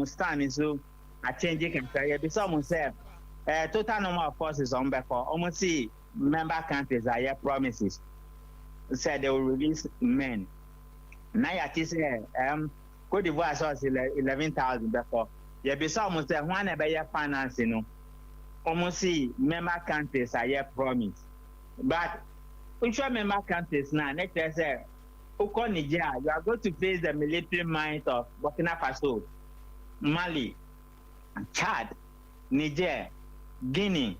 Ɔmo stand nso akyɛngye kakra. Yɛbisa ɔmo sɛ total number of forces ɔmo bɛkɔ, ɔmo si member countries ayɛ promises sɛ they will release men. Na yɛate sɛ Cote d'Ivoire sɛ ɔsi 11,000 bɛkɔ. Yɛbisa ɔmo sɛ hwan na ɛbɛyɛ finance no, ɔmo si member countries ayɛ promise. But wohwɛ member countries na ne kyerɛ sɛ wokɔ Niger, you are going to face the military might of Burkina Faso, Mali, Chad, Niger, Guinea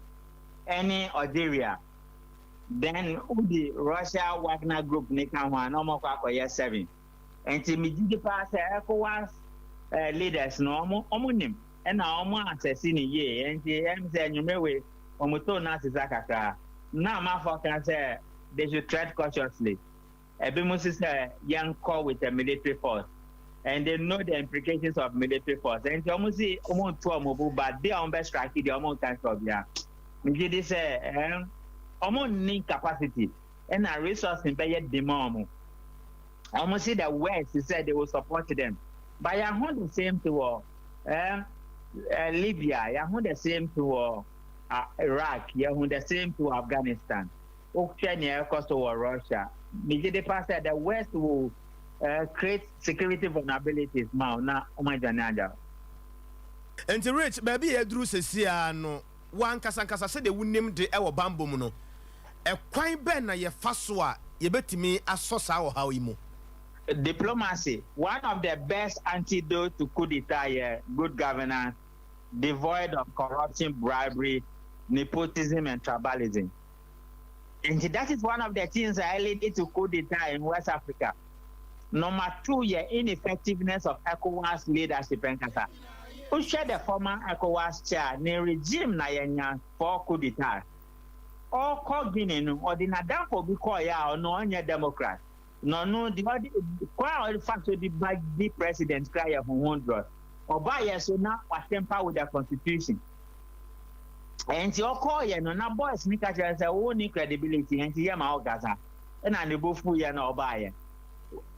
ɛne Algeria. Then wodi Russia Wagner Group ne ka ho a, na ɔmo kɔ akɔyɛ seven. Nti megye paa sɛ ECOWAS leaders no, ɔmo nim ɛna ɔmo asɛsi ne yie. Nti sɛ enyimire ɔmo tó na asesa kakra na amafo kan sɛ they should tread cautiously. Ebi mo si sɛ yɛn kɔ with a military force, and they know the implications of military force. Nti ɔmo si ɔmo ntu ɔmo bo, but de ɔmo bɛ strike deɛ, ɔmo nka sɛ ɔbea megye di sɛ ɔmo nni capacity ɛna resource bɛyɛ dema ɔmo. Ɔmo si the West said they will support them, but yɛn ho the same to wɔ Libya, yɛn ho the same to wɔ Iraq, yɛn ho the same to Afghanistan. Wohwɛ nea ɛkɔ so wɔ Russia, megye di pa sɛ the West will create security vulnerabilities ma na ɔmo adwane agya. Nti Rich, baabi yɛ aduru sesia no, wankasa nkasa sɛdeɛ wonim de ɛwɔ bambɔ mu no, ɛkwan bɛn na yɛfa so a yɛbɛtumi asɔ saa ɔhaw yi mu? Diplomacy. One of the best antidote to coup d'etat yɛ good governance devoid of corruption, bribery, nepotism and tribalism. And that is one of the things that lead to coup d'etat in West Africa. Number two yɛ ineffectiveness of ECOWAS leadership. Nkasa wohwɛ the former ECOWAS chair ne regime na yɛnya four coup d'etat. Ɔkɔ Guinea no, ɔde n'adamfo bi kɔɔyɛ a ɔno ɔnyɛ Democrat, na ɔno de ɔde kwan a ɔde fa so de ba di president kra yɛ huhun. Ɔbaa yɛ so na watamper with the constitution. Nti ɔkɔɔyɛ no na boys ni ka kyerɛ sɛ wo ni credibility, nti yɛ ma ɔkasa. Ɛna ne bo fu yɛ na ɔbaayɛ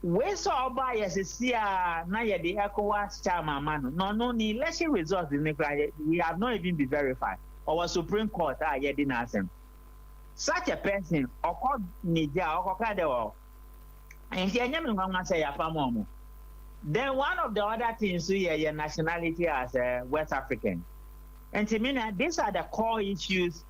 wei sɛ ɔbaayɛ sisi a na yɛde ECOWAS chairman ama no, na ɔno ne election results ne kora we have not even been verified. Ɔwɔ Supreme Court a yɛde n'asɛm. Such a person ɔkɔ Niger, ɔkɔka dɛ wɔ nti ɛnyɛ mi nwanwa sɛ yɛapam ɔmo. Then one of the other things so yɛ nationality as a West African. Nti mi na these are the core issues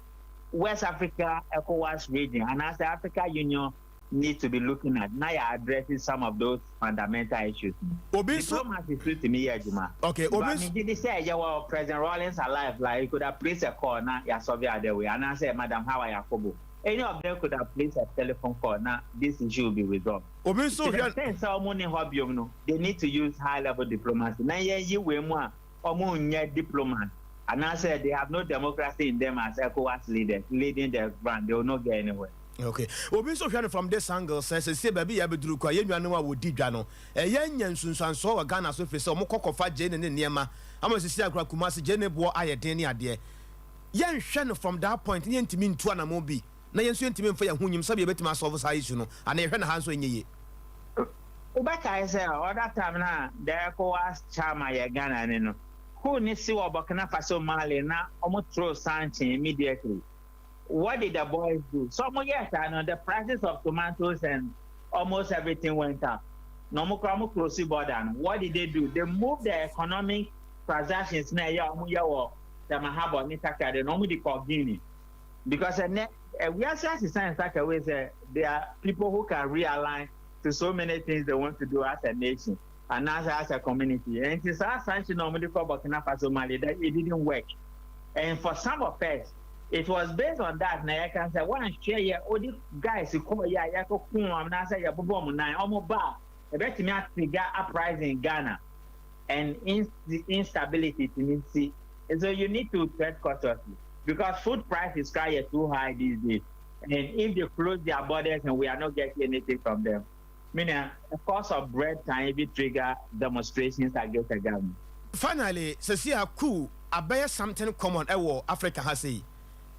West Africa, ECOWAS region and as the Africa Union need to be looking at na yɛ addressing some of those fundamental issues. Obi nso Diplomacy so tumi yɛ adwuma. Okay, obi But mi gye di sɛ yɛ wɔ President Rawlings alive, like he could have placed a call na yasɔbi adewe, anaasɛ Madam Hawa Yakubu, any of them could have placed a telephone call na this issue will be resolved. Obi nso To the hwɛ extent sɛ ɔmo ni hɔ biom no, they need to use high level diplomacy na yɛn yi wei mu a ɔmo nyɛ diplomat anaasɛ they have no democracy in them as ECOWAS leaders leading the brand, they will not get anywhere. Okay, obi nso hwɛ no from this angle sɛ sɛsie baabi yɛ abɛduru kɔ a, yɛn nuanom a wɔdi dwa no, ɛyɛ nya nsunsuansoɔ wɔ Ghana so, firi sɛ ɔmo kɔ kɔfa gye ne ne nneɛma ama sisi akora Kumase gye ne boɔ ayɛ den ne adeɛ. Yɛnhwɛ no from that point ne yɛntumi ntu anamo bi na yɛn nso yɛntumi mfa yɛn ho nyim sɛbi yɛbɛtumi asolve saa issue no ana yɛhwɛ na ha nso ɛnyɛ yie. Wobɛkae sɛ other time na the ECOWAS chairman yɛ Ghana ne no coup ne si wɔ Burkina Faso, Mali, na ɔmo throw sanction immediately. What did the boys do? So ɔmo yɛ saa no, the prices of tomatoes and almost everything went up na ɔmo kora ɔmo close border no. What did they do? They moved the economic transactions na ɛyɛ ɔmo yɛ wɔ Tema Harbour ne Takoradi na ɔmo de kɔ Guinea, because ɛnɛ ɛwiase asesa in such a way sɛ there are people who can realign to so many things they want to do as a nation and as a community. And it's our sanction normally for Burkina Faso, Mali, that it didn't work. And for some of us, it was based on that. Now I can say one share here, all the guys who call ya ya ko kun am na say ya bobo mo nine omo ba ebetimi trigger uprising in Ghana and instability to me see. And so you need to tread cautiously because food prices are too high these days. And if they close their borders and we are not getting anything from them, meaning the cost of bread can even trigger demonstrations against the government. Finally, sɛsi a coup abɛyɛ something common ɛwɔ Africa ha sei,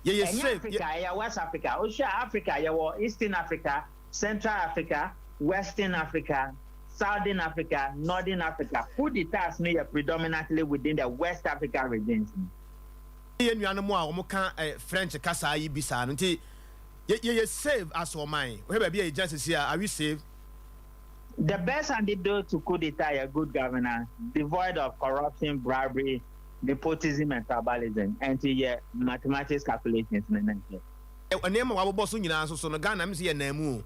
yɛyɛ Ɛnyɛ safe. Africa, ɛyɛ West Africa. Wohwɛ Africa, yɛwɔ Eastern Africa, Central Africa, Western Africa. Southern Africa, Northern Africa. Coup d'etats no yɛ predominantly within the West Africa regions. Yɛ nuanom a wɔn ka French kasa yi bi saa no, nti yɛyɛ safe as ɔman? Wɔhwɛ baabi a yɛgyina sisi a, are we safe? The best antidote to coup d'etat is good governance, devoid of corruption, bribery, nepotism, and tribalism. And to yeah, mathematics calculations. Nneɛma wabobɔ so nyinaa nso so no, Ghana mi sɛ yɛ nan mu o.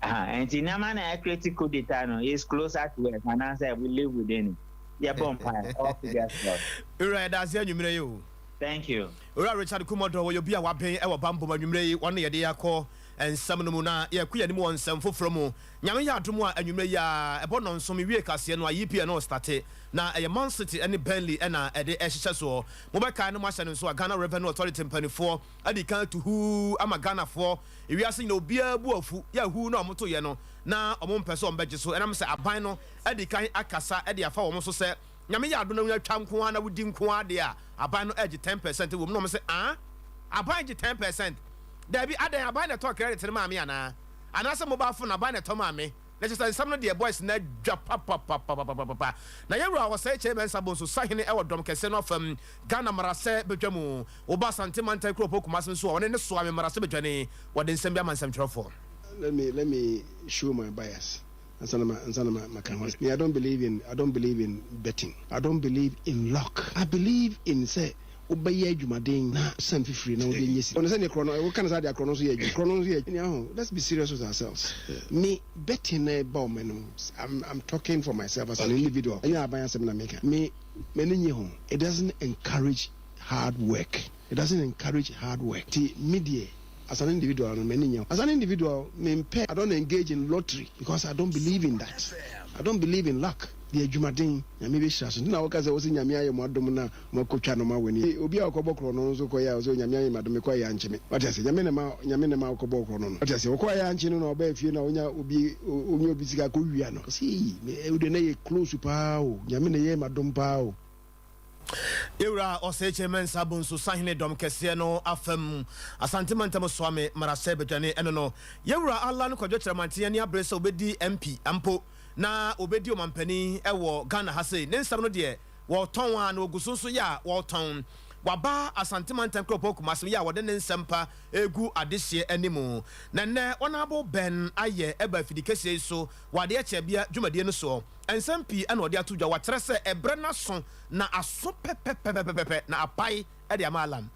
Nti nneɛma na ɛcreate coup d'etat no is closer to us, and I said we live within it. Yeah, bonfire. All figures crossed. Ewura, yɛda ase anwummerɛ yi o. Thank you. Owura Richard Kumɔdɔ wɔyɛ obi a wabɛn ɛwɔ bambom. Anwummerɛ yi wɔne yɛde akɔ nsɛm no mu na yɛkɔ yɛn anim wɔ nsɛm foforɔ mu. Nyame yɛ adom a, anwummerɛ yi a ɛbɔ 7 wie kaseɛ no a, EPL no start na ɛyɛ Man City ne Burnley ɛna ɛde ɛhyehyɛ soɔ. Mobɛkae no, moahyɛ no nso a, Ghana Revenue Authority mpanimfoɔ adi kan to huu ama Ghanafoɔ ewiase nyina obiara bu afu yɛ hu na ɔmo to yɛ no na ɔmo mpɛ sɛ ɔmo bɛgye so, ɛnam sɛ aban no adi kan akasa ɛde afa wɔn so sɛ Nyame yɛ adom na wonya twa nko ara na wodi nko ara deɛ a, aban no ɛgye 10% wɔ mu, na ɔmo sɛ, ah, aban gye 10%? Dabi, adan aban na ɛtɔ credit no maame anaa anaasɛ mobile phone aban na ɛtɔ maame? Na kyerɛ sɛ nsɛm no deɛ, boys na adwa papapapapapa. Na yɛwura Ɔsɛe Kyei Mɛnsa Bonsu sahene ɛwɔ dɔm kɛseɛ no afam Ghana mmarasɛ badwa mu, woba Asante mantan kuropɔn Kumase nso a, ɔne ne soa me mmarasɛ badwane, wɔde nsɛm bi ama nsɛmtwerɛfoɔ. Let me show my bias. Ansana ma ka ho. Me, I don't believe in betting. I don't believe in luck. I believe in sɛ wobɛyɛ adwumaden na san fifiri na wode nyɛ si ɔno sɛ ne korɔ no woka no saa de akorɔ no nso yɛ adwuma, korɔ no nso yɛ adwuma ho. Let's be serious with ourselves. Me, betting na ɛba ɔma no, I'm talking for myself as an individual. Ɛnyɛ aban asɛm na meka. Me, m'ani nye ho. It doesn't encourage hard work. It doesn't encourage hard work. Ti me deɛ, as an individual no, m'ani nye ho. As an individual, me mpɛ. I don't engage in lottery because I don't believe in that. I don't believe in luck. Deɛ adwumaden, Nyame bɛhyira so. Nti na wɔka sɛ wɔsɛ Nyame ayɛ mo adom na moakɔtwa no ma w'ani. Obi a ɔkɔbɔ korɔ no nso kɔyɛ a, ɔsɛ Nyame ayɛ m'adom, mekɔ ayɛ ankye me. Wate ase? Nyame ne ma wokɔbɔ korɔ no. Wate ase? Wɔkɔ ayɛ ankye no na ɔbɛɛ fie na onya obi sika kɔwia no. Ɔsɛ wode na yɛ close paa o. Nyame ne yɛ m'adom paa o. Ewura Ɔsɛe Kyei Mɛnsa Bonsu sahene dɔm kɛseɛ no afam Asante mantam Soame mmarasɛ badwane ɛno no, yɛwura Alan Kwadwo Kyerɛmanten ani abere sɛ obɛdi MP mpo na obɛdi ɔmampanin ɛwɔ Ghana ha sei. Ne nsɛm no deɛ, wɔtɔn a na ogu so nso yɛ a wɔtɔn. Waba Asante mantam kuropɔn Kumase yɛ a wɔde ne nsɛm pa egu adehyeɛ anim. Na nnɛ wɔn abo bɛn ayɛ ɛba afidi kɛseɛ yi so wɔ adeɛ kyɛbea dwumadie no soɔ. Nsɛm pii ɛna ɔde ato dwa. Wakyerɛ sɛ ɛbrɛ n'aso na aso pɛpɛpɛpɛpɛ na apae ɛde ama Alan.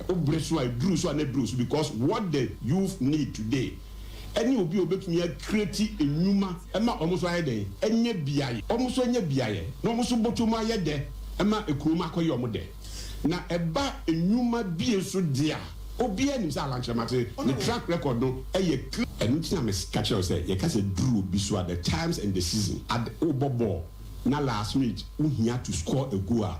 Wobrɛ so a, ɛduru so a na ɛduru so, because what the youth need today ɛne obi a obetumi acreate enyuma ɛma ɔmo so ayɛ dɛn, ɛnyɛ beaeɛ, ɔmo so ɛnyɛ beaeɛ na ɔmo so bɔtɔ mu ayɛ dɛ, ɛma ekurom akɔyɛ ɔmo dɛ. Na ɛba enyuma bie so deɛ a, obiara nim sɛ Alan Kyerɛmate ne track record no ɛyɛ clear. Ɛno ti na mɛ ka kyerɛw sɛ yɛka sɛ duru obi so a, the times and the season ad wobɔ ball na last minute wohia to score a goal a,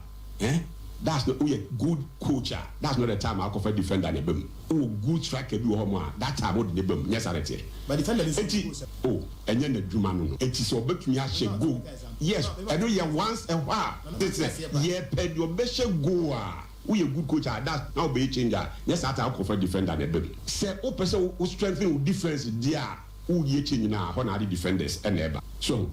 that's not, woyɛ good coach a, that's not the time akɔfa defender ne ba mu. Wowɔ good striker bi wɔ hɔ mo a, that time wode ne ba mu. Nyɛ saa ne teɛ? Eti o ɛnyɛ n'adwuma no. Eti sɛ ɔbɛtumi ahyɛ goal, yes, ɛno yɛ once ɛhɔ a te sɛ yɛpɛ deɛ ɔbɛhyɛ goal a, woyɛ good coach a, that na wobɛyɛ change a. Nyɛ saa time akɔfa defender ne ba mu. Sɛ wopɛ sɛ wo strengthen wo defence deɛ a, woyɛ change na hɔ na ade defenders ɛna ɛba so.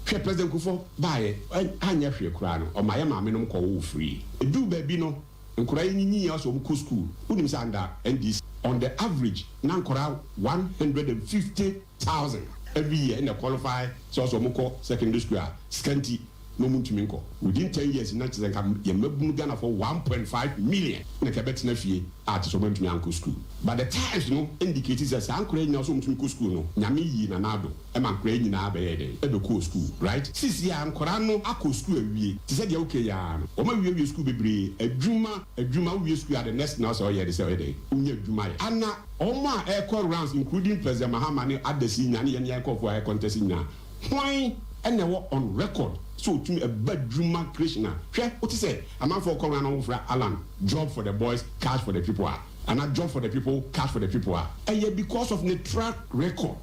Hwɛ, President Kufuor baayɛ, anyɛ hwee koraa no, ɔma yɛ maame nom kɔ wo free. Edu baabi no, nkɔraa yi nyinyi yɛ sɛ ɔmo kɔ school. Wonim sɛ under NDC, on the average, na nkɔraa 150,000 every year ɛna qualify sɛ ɔsɛ ɔmo kɔ secondary school a, sika nti na ɔmo ntumi nkɔ. Within 10 years na kyerɛ sɛ nka yɛ mmabunu Ghana for 1.5 million na nka ɛbɛtena fie a te sɛ ɔmo ntumi ankɔ school. But the times no indicate sɛ saa nkɔraa yi nyinaa sɛ ɔmo ntumi kɔ school no, Nyame yie na n'ado ɛma nkɔraa yi nyinaa bɛyɛ dɛn, ɛbɛkɔ school, right? Sisi a nkɔraa no akɔ school awie te sɛ deɛ okay yaa no, wɔn awie wie school bebree, adwuma adwuma. Wowie school a, the next na ɔsɛ ɔyɛ de sɛ ɔyɛ dɛn, wonya adwuma yɛ ana. Wɔn a ɛkɔ rounds, including President Mahama ne adasi nyinaa ne yɛn nkɔfoɔ a ɛkɔntɛsi nyinaa, hwan ɛna ɛwɔ on record sɛ otumi ɛba adwuma creation a? Hwɛ, wote sɛ amanfoɔ kɔ round na wɔfra Alan "job for the boys, cash for the people" a, ana "job for the people, cash for the people" a, ɛyɛ because of ne track record.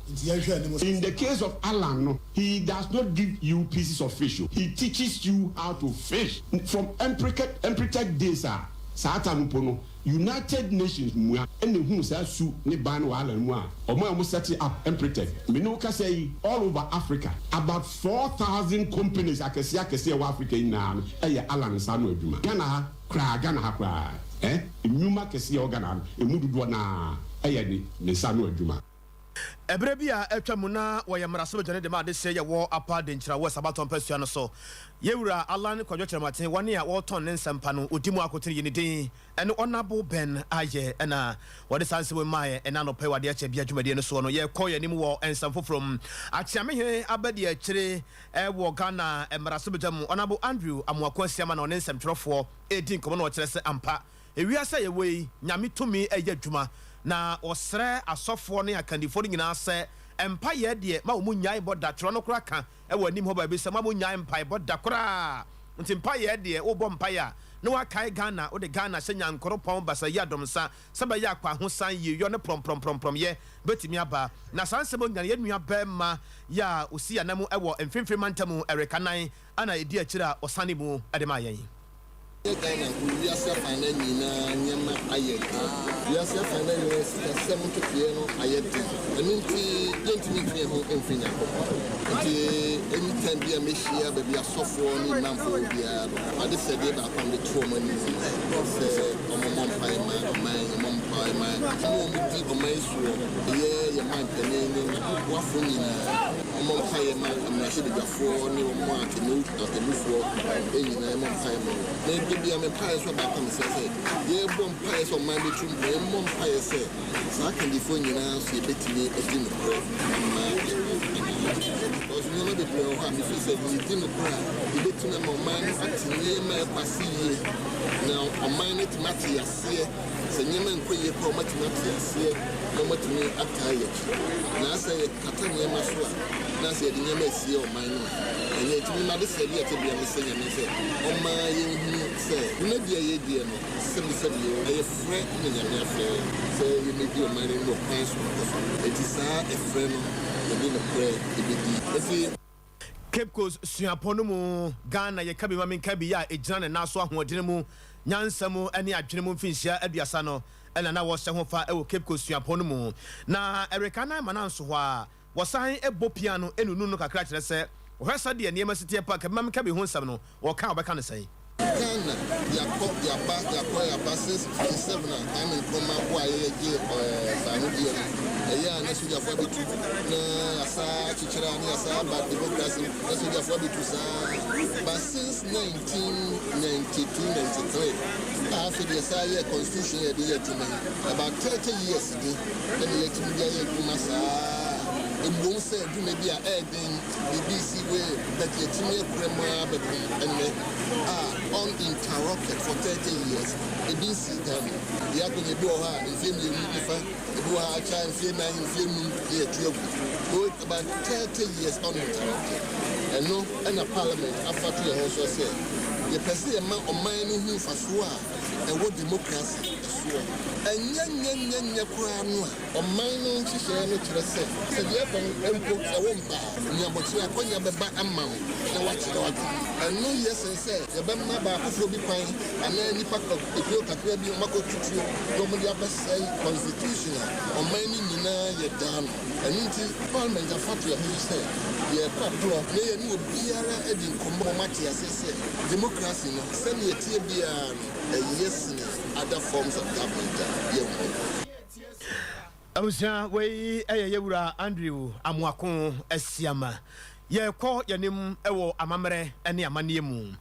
In the case of Alan no, he does not give you pieces of fish o. He teaches you how to fish. From Empretec days a Saa time mpo no, United Nations mua ɛna ehunu saa su ne ban no wɔ Alan mu a ɔmo a ɔmo set up Empretec. Me ne wo kasa yi, all over Africa, about 4,000 companies akɛseɛ akɛseɛ ɛwɔ Africa nyinaa no ɛyɛ Alan nsa ano adwuma. Ghana ha koraa, Ghana ha koraa, nnwuma kɛseɛ ɛwɔ Ghana ha no, emu dodoɔ naa ɛyɛ ne nsa ano adwuma. Ɛberɛ bi a atwa mu na wɔyɛ mmarahyɛbadwani de ma adehyeɛ yɛwɔ Upper Denkyira West abatɔ mpasua no so. Yɛwura Alan Kwadwo Kyerematen, wɔne a wɔretɔn ne nsɛmpa no, ɔdi mu akotene yi ne din ɛne Honourable Ben Ayɛ ɛna wɔde saa nsɛm yi maaeɛ ɛna anɔpa yi wɔ adeɛ kyɛ bia dwumadie no soɔ no. Yɛkɔ yɛn anim wɔ nsɛm foforɔ mu. Akyeamehene abɛdi akyire ɛwɔ Ghana mmarahyɛbadwa mu, Honourable Andrew Amoako Asiamah na ɔne nsɛmtwerɛfoɔ ɛredi nkɔmmɔ na ɔkyerɛ sɛ ampa ewiase a yɛwɔ yi, Nyame tumi ɛyɛ adwuma, na ɔsrɛ asɔfoɔ ne akandifoɔ no nyinaa sɛ mpayɛ deɛ ma wɔn nnyae bɔ da. Twerɛ no koraa ka ɛwɔ anim hɔ baabi sɛ ma mo nnyae mpaebɔ da koraa. Nti mpayɛ deɛ, wobɔ mpaeɛ a na wakae Ghana, wode Ghana hyɛ Nyankoropɔn basa yi adomsa sɛ bɛyɛ akɔ ahosan yieyɔ ne prɔmprɔmprɔmprɔmyɛ bɛtumi aba. Na saa nsɛm nyinaa, yɛn nua bɛrima yɛ a osi anam ɛwɔ Mfimfini Mantam Ɛreka nan ana ɛdi akyire a ɔsane mu ɛde ma yɛn. Ghana nko, wiase afanan nyinaa nneɛma ayɛ den. Wiase afanan nyinaa sikasɛm ntotoeɛ no ayɛ den. Ɛno nti yɛntumi ntwe yɛn ho mfiri Nyankopɔn. Nti anytime bi a mɛhyia baabi asɔfoɔ ne imamfoɔ biara no, ade sɛdeɛ baako a mede to wɔn anim no sɛ ɔmommɔ mpaeɛ ma ɔman, ɔmmɔ mpaeɛ ma ɔmo a ɔmodi ɔman yi soɔ, ɛyɛ yɛn mampanin ne n'aboafoɔ nyinaa. Ɔmmɔ mpaeɛ ma mmarahyɛbadwafoɔ ne wɔn a atemmufoɔ nyinaa, ɛmmɔ mpaeɛ ma wɔn. Na da bia me mpaeɛ so baako a mesrɛ sɛ yɛbɔ mpaeɛ sɛ ɔman bɛtu mpɔ, yɛmmɔ mpaeɛ sɛ saa akandifoɔ nyinaa nso yɛbɛtumi adi nokorɛ ama because nneɛma bebree wɔ hɔ a mefiri sɛ yɛdi nokorɛ a, yɛbɛtumi ama ɔman no ate nneɛma a ɛkɔ ase yie, na ɔman no atumi ate aseɛ sɛ nneɛma nkɔ yie koraa, ɔmatumi ate aseɛ na ɔmatumi ataa yɛ akyi. Na asɛ yɛkata nneɛma so a, na sɛ yɛde nneɛma asie ɔman no a, ɛnyɛ. Ntumi ma de sɛ bi ɛte bia mesɛ Nyame sɛ ɔma yɛnhunu sɛ dwumadi a yɛdiɛ no, sɛbisɛbi o, ɛyɛ frɛ na Nyame afrɛ yɛn sɛ yɛmmɛdi ɔman no anim wɔ kwan soronko so. Enti saa ɛfrɛ no, yɛde nokorɛ ɛbɛdi. Enti Cape Coast Suapɔn no mu, Ghana yɛka bi ma menka bi a ɛgyina ne nan so ahoɔdene mu, nyansa mu ne adwene mu mfinhyia 30 no ɛna na wɔhyɛ ho fa wɔ Cape Coast Suapɔn no mu. Na ɛreka nan ma nanso hɔ a wɔsan bɔ pia no nunu no kakra kyerɛ sɛ wɔhwɛ sɛdeɛ nneɛma si teɛ pa ka bi ma menka bi ho nsɛm no, wɔka a wɔbɛka no sɛn? Ghana yɛakɔ yɛaba, yɛakɔ yɛaba since 57 a Kwame Nkrumah boa yɛyɛ gye fahodie no. Ɛyɛ a na sogyafoɔ abɛtu na yɛasa akyekyere a na yɛasa aba democracy na sogyafoɔ abɛtu saa. But since 1992 93 a afei deɛ saa yɛ constitution yɛde yɛ adwuma yi, about 30 years ni ɛna yɛatumi de ayɛ adwuma saa. Mmom sɛ adwuma bi a ɛɛden biribi si wei, but yɛtumi akura mu ara bɛpem ɛnnɛ a uninterrupted for 30 years, ebi nsi Ghana. Deɛ akɔnya ebi wɔ hɔ a mfeɛ 2 nifa, ebi wɔ hɔ a akyɛ mfeɛ 4, mfeɛ 5 ne yɛtu agu. So about 30 years uninterrupted. Ɛno ɛna parliament afa to yɛn ho so sɛ yɛpɛ sɛ yɛma ɔman no hu mfasoɔ a ɛwɔ democracy soɔ. Ɛnyɛ nyɛ nyɛ nyɛ koraa no a, ɔman no nhyehyɛeɛ no kyerɛ sɛ deɛ ɛkɔ no mpo sɛ wo mpa a, nnuabɔkyerɛ akɔnya bɛba ama wo na wakyerɛ w'adwene. Ɛno yɛ sen sɛ yɛbɛma baakofoɔ bi kwan anaa nnipa ekuo kakra bi ɔmakɔ tutuo na ɔmode abɛsɛe constitution a ɔman no nyinaa yɛ daa no. Ɛno nti parliament afa to yɛn ho so sɛ yɛrekɔ aporɔ na yɛne obiara adi nkɔmmɔ, ɔmo ate aseɛ sɛ democracy no, sɛnea ɛteɛ biara no, ɛyɛ sene other forms of government a yɛhu. Abusua, wei ɛyɛ yɛwura Andrew Amoako Asiama. Yɛkɔ yɛnim ɛwɔ amammerɛ ne amanneɛ mu.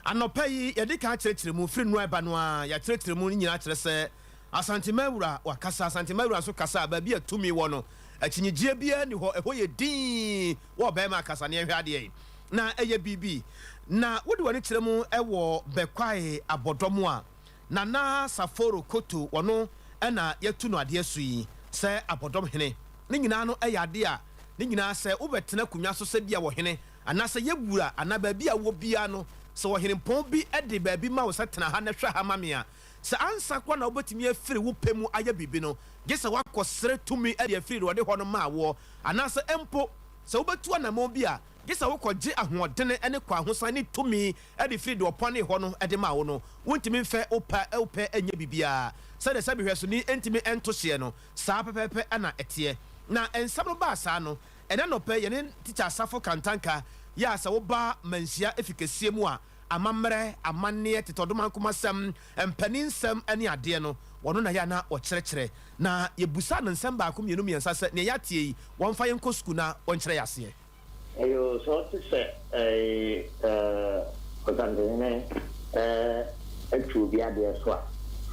Anɔpa yi yɛde ka kyerɛkyerɛ mu firi nnua ɛba no a yɛakyerɛkyerɛ mu no nyinaa kyerɛ sɛ Asantemawura wakasa. Asantemawura nso kasa a, baabi a tumi wɔ no, akyinnyegyeɛ biara ni hɔ, ɛhɔ yɛ din wɔ bɛrima akasa ne ɛhwɛ adeɛ yi na ɛyɛ biribi. Na wode w'ani kyerɛ mu ɛwɔ Bɛkwae Abɔdɔm a Nana Saforo Koto, wɔno ɛna yɛtu no adeɛ so yi sɛ Abɔdɔm hene. Ne nyinaa no ɛyɛ adeɛ a ne nyinaa sɛ wobɛtena akonnwa so sɛ bia wɔ hene anaasɛ yɛwura anaa baabi a wɔ biara no, sɛ ɔhenempɔn bi de baabi ma wo sɛ tena ha na hwɛ ha ma me a, sɛ ansa koraa na wobɛtumi afiri wo pɛ mu ayɛ biribi no, gye sɛ woakɔsrɛ tumi de afiri deɛ ɔde hɔ no maa woɔ, anaasɛ mpo sɛ wobɛtu anammɔn bi a. Gye sɛ wokɔgye ahoɔdene ne kwahosan ne tumi de firi deɛ ɔpɔnee hɔ no de ma wo no, wontumi mfɛ wo pɛ wo pɛ nyɛ biribiara. Sɛdeɛ sɛ bihwɛsoni ntumi nto hyeɛ no, saa pɛpɛɛpɛ na ɛteɛ. Na nsɛm no baa saa no, ɛnnɛ anɔpa yi yɛne Tikya Asafo Kantanka yɛ a sɛ woba Manhyia efi kɛseɛ mu a, amammerɛ, amanneɛ, tetɔdomankomasɛm, mpaninsɛm ne adeɛ no, wɔno na yɛ a na wɔkyerɛkyerɛ. Na yɛbusaa no nsɛm baako, mmienu, mmiɛnsa sɛ nea yɛateɛ yi, wɔmfa yɛn nkɔ sukuu na wɔnkyerɛ yɛn aseɛ. Eyoo, sɛ ɔte sɛ Ɔsantehene atu obi adeɛ so a,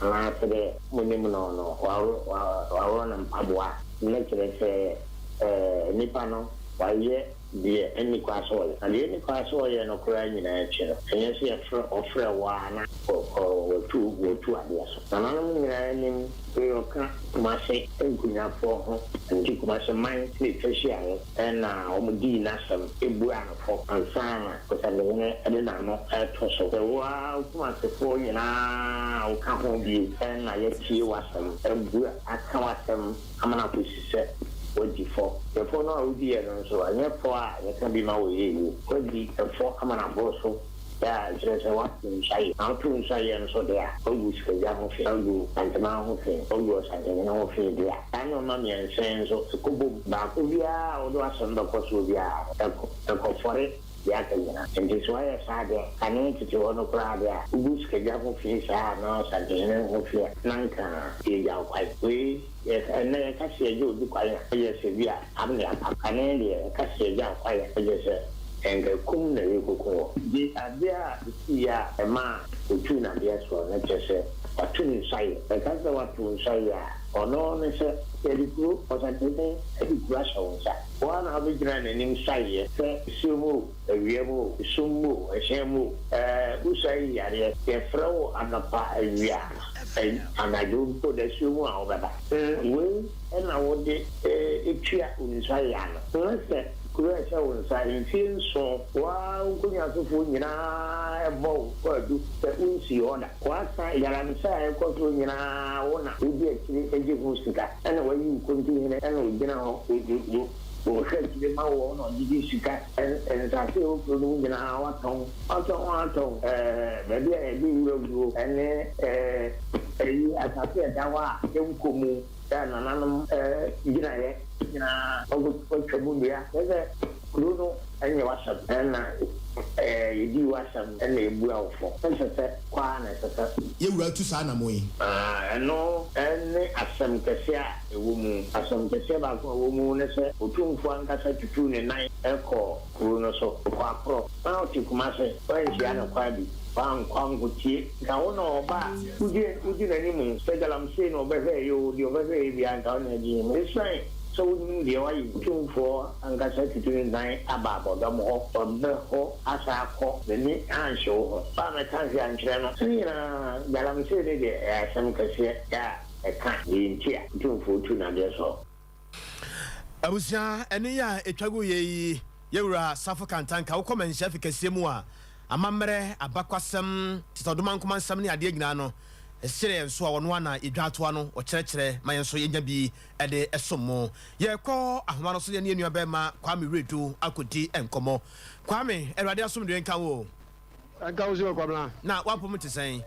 anaa sɛdeɛ monim no no, waworɔ ne mpaboa a, na kyerɛ sɛ nipa no wayɛ deɛ ɛnni kwan sɛ ɔyɛ. Na deɛ ɛnni kwan sɛ ɔyɛ no koraa nyinaa akyi no, ɛnyɛ sɛ yɛfrɛ ɔfrɛ wo ara na watu watu adeɛ so. Nananom nyinaa nim wei, ɔka Kumase nkonyafoɔ ho, nti Kumase man na ɛtwa hyiaeɛ. Ɛnna wɔdii n'asɛm buaa no fɔ ansa na Ɔsahene de n'ano reto so. Sɛ wo ara wo Kumasefoɔ nyinaa a woka ho bi na yɛatie w'asɛm, abua aka w'asɛm ama no akɔsi sɛ woadi fɔ. Sɛ fɔ no a wodiiɛ no nso, ɛnyɛ fɔ a yɛka bi ma wɔyɛ yie. Woadi fɔ ama no aboro so. Yɛ a ɛkyerɛ sɛ woato nsa yɛ. Na woto nsa yɛ nso de a, woagu sikagya ho fi, woagu Santeman ho fi, woagu Ɔsantehene ho fi de a, saa nnoɔma mmiɛnsa yi nso, ɛkɔ bom. Baako biara a wode w'asɛm bɛkɔ soɔ biara no, ɛkɔ, ɛkɔfɔre deɛ aka nyinaa. Enti sɛ woayɛ saa deɛ, kane tete hɔ no koraa deɛ a, wogu sikagya ho fi saa anaa Ɔsantehene ho fi a, na anka yɛgya wo kwan. Wei. Yɛ ɛnnɛ yɛka sɛ yɛgya obi kwan a, ɛyɛ sɛ bi a apam ne apam. Kane deɛ yɛka sɛ yɛgya wo kwan a, ɛyɛ sɛ nka kum na yɛrekɔku wɔ. Gye adeɛ a ɛsiiɛ a ɛmaa ɔtuu n'adeɛ soɔ no kyerɛ sɛ wato ne nsa yɛ. Yɛka sɛ wato wo nsa yɛ a, ɔno ne sɛ yɛde kuro, ɔsantehene de kuro ahyɛ wo nsa. Wo ara na wobɛgyina n'anim saeɛ sɛ nsuo mu o, awia mu o, esum mu o, ɛhyɛn mu o, ɛɛ wo sae yi yareɛ. Yɛfrɛ wo anɔpa, awia. Anadwo mpo dasuo mu a wobɛba. Wei na wode tua wo nsa yɛ ano. Na sɛ kuro a ɛhyɛ wo nsa mfeɛ nson, wo ara wo nkonnwasofoɔ nyinaa bɔ wo kwaadu sɛ wonsii hɔ da. Woasa galamsey a ɛrekɔ soɔ nyinaa wo na wodi akyire gye ho sika ɛna wayi wo kontinhene ɛna ɔgyina hɔ ɔhwɛ akyire ma woɔ na ɔgyegye sika. Nsase a ɛwɔ kuro no mu nyinaa watɔn. Watɔn atɔn baabi a yɛde wura guo ne ayi asase a ɛda hɔ a yɛnkɔ mu sɛ nananom gyinaeɛ nyinaa watwa mu nnua. Kyerɛ sɛ kuro no nyɛ w'asɛm na yɛdii w'asɛm na yɛbua wo fɔ. Ɛnsɛ sɛ kɔ ara na ɛsɛ sɛ. Yɛn wura tu saa anammɔn yi. Ɛno ne asɛm kɛseɛ a ɛwɔ mu. Asɛm kɛseɛ baako a ɛwɔ mu ne sɛ Otumfoɔ ankasa tutuu ne nan kɔɔ kuro no so. Ɔkɔɔ akorɔ. Na ɔte Kumase. Wanhyia no kwaa bi. Wankɔ ankotie. Nka wo na ɔba a, wodi wodi n'anim sɛ galamsey na ɔbɛhwɛeɛ oo, deɛ ɔbɛhwɛeɛ biara nka wo na agye mu. Esiane sɛ wonim deɛ wayɛ nti, Otumfoɔ ankasa tutu ne nan aba abɔdɔm hɔ. Waba hɔ asan akɔ. N'ani anhye wo ho. Woammɛka hwee ankyerɛ no. Ne nyinaa, galamsey no deɛ, ɛyɛ asɛm kɛseɛ a ɛka deɛ nti a Otumfoɔ tu n'adeɛ soɔ. Abusua, ɛno yi a ɛtwa gu yɛ yi, Yɛwura Safo Kantanka, wokɔ Manhyia fi kɛseɛ mu a, amammerɛ, abakwasɛm, tetɔdomankoma nsɛm ne adeɛ nyinaa no, ɛhyerɛ yɛn so a, ɔno ara na yɛdwa atoa no, ɔkyerɛkyerɛ ma yɛn nso yɛnya bi de som mo. Yɛrekɔ ahoma no so yɛne yɛn nua bɛrima Kwame Wiredu akɔdi nkɔmmɔ. Kwame, Awurade asomdwoeɛ nka wo o. Ɛnka wo so Kwabena. Na w'apom te sɛn?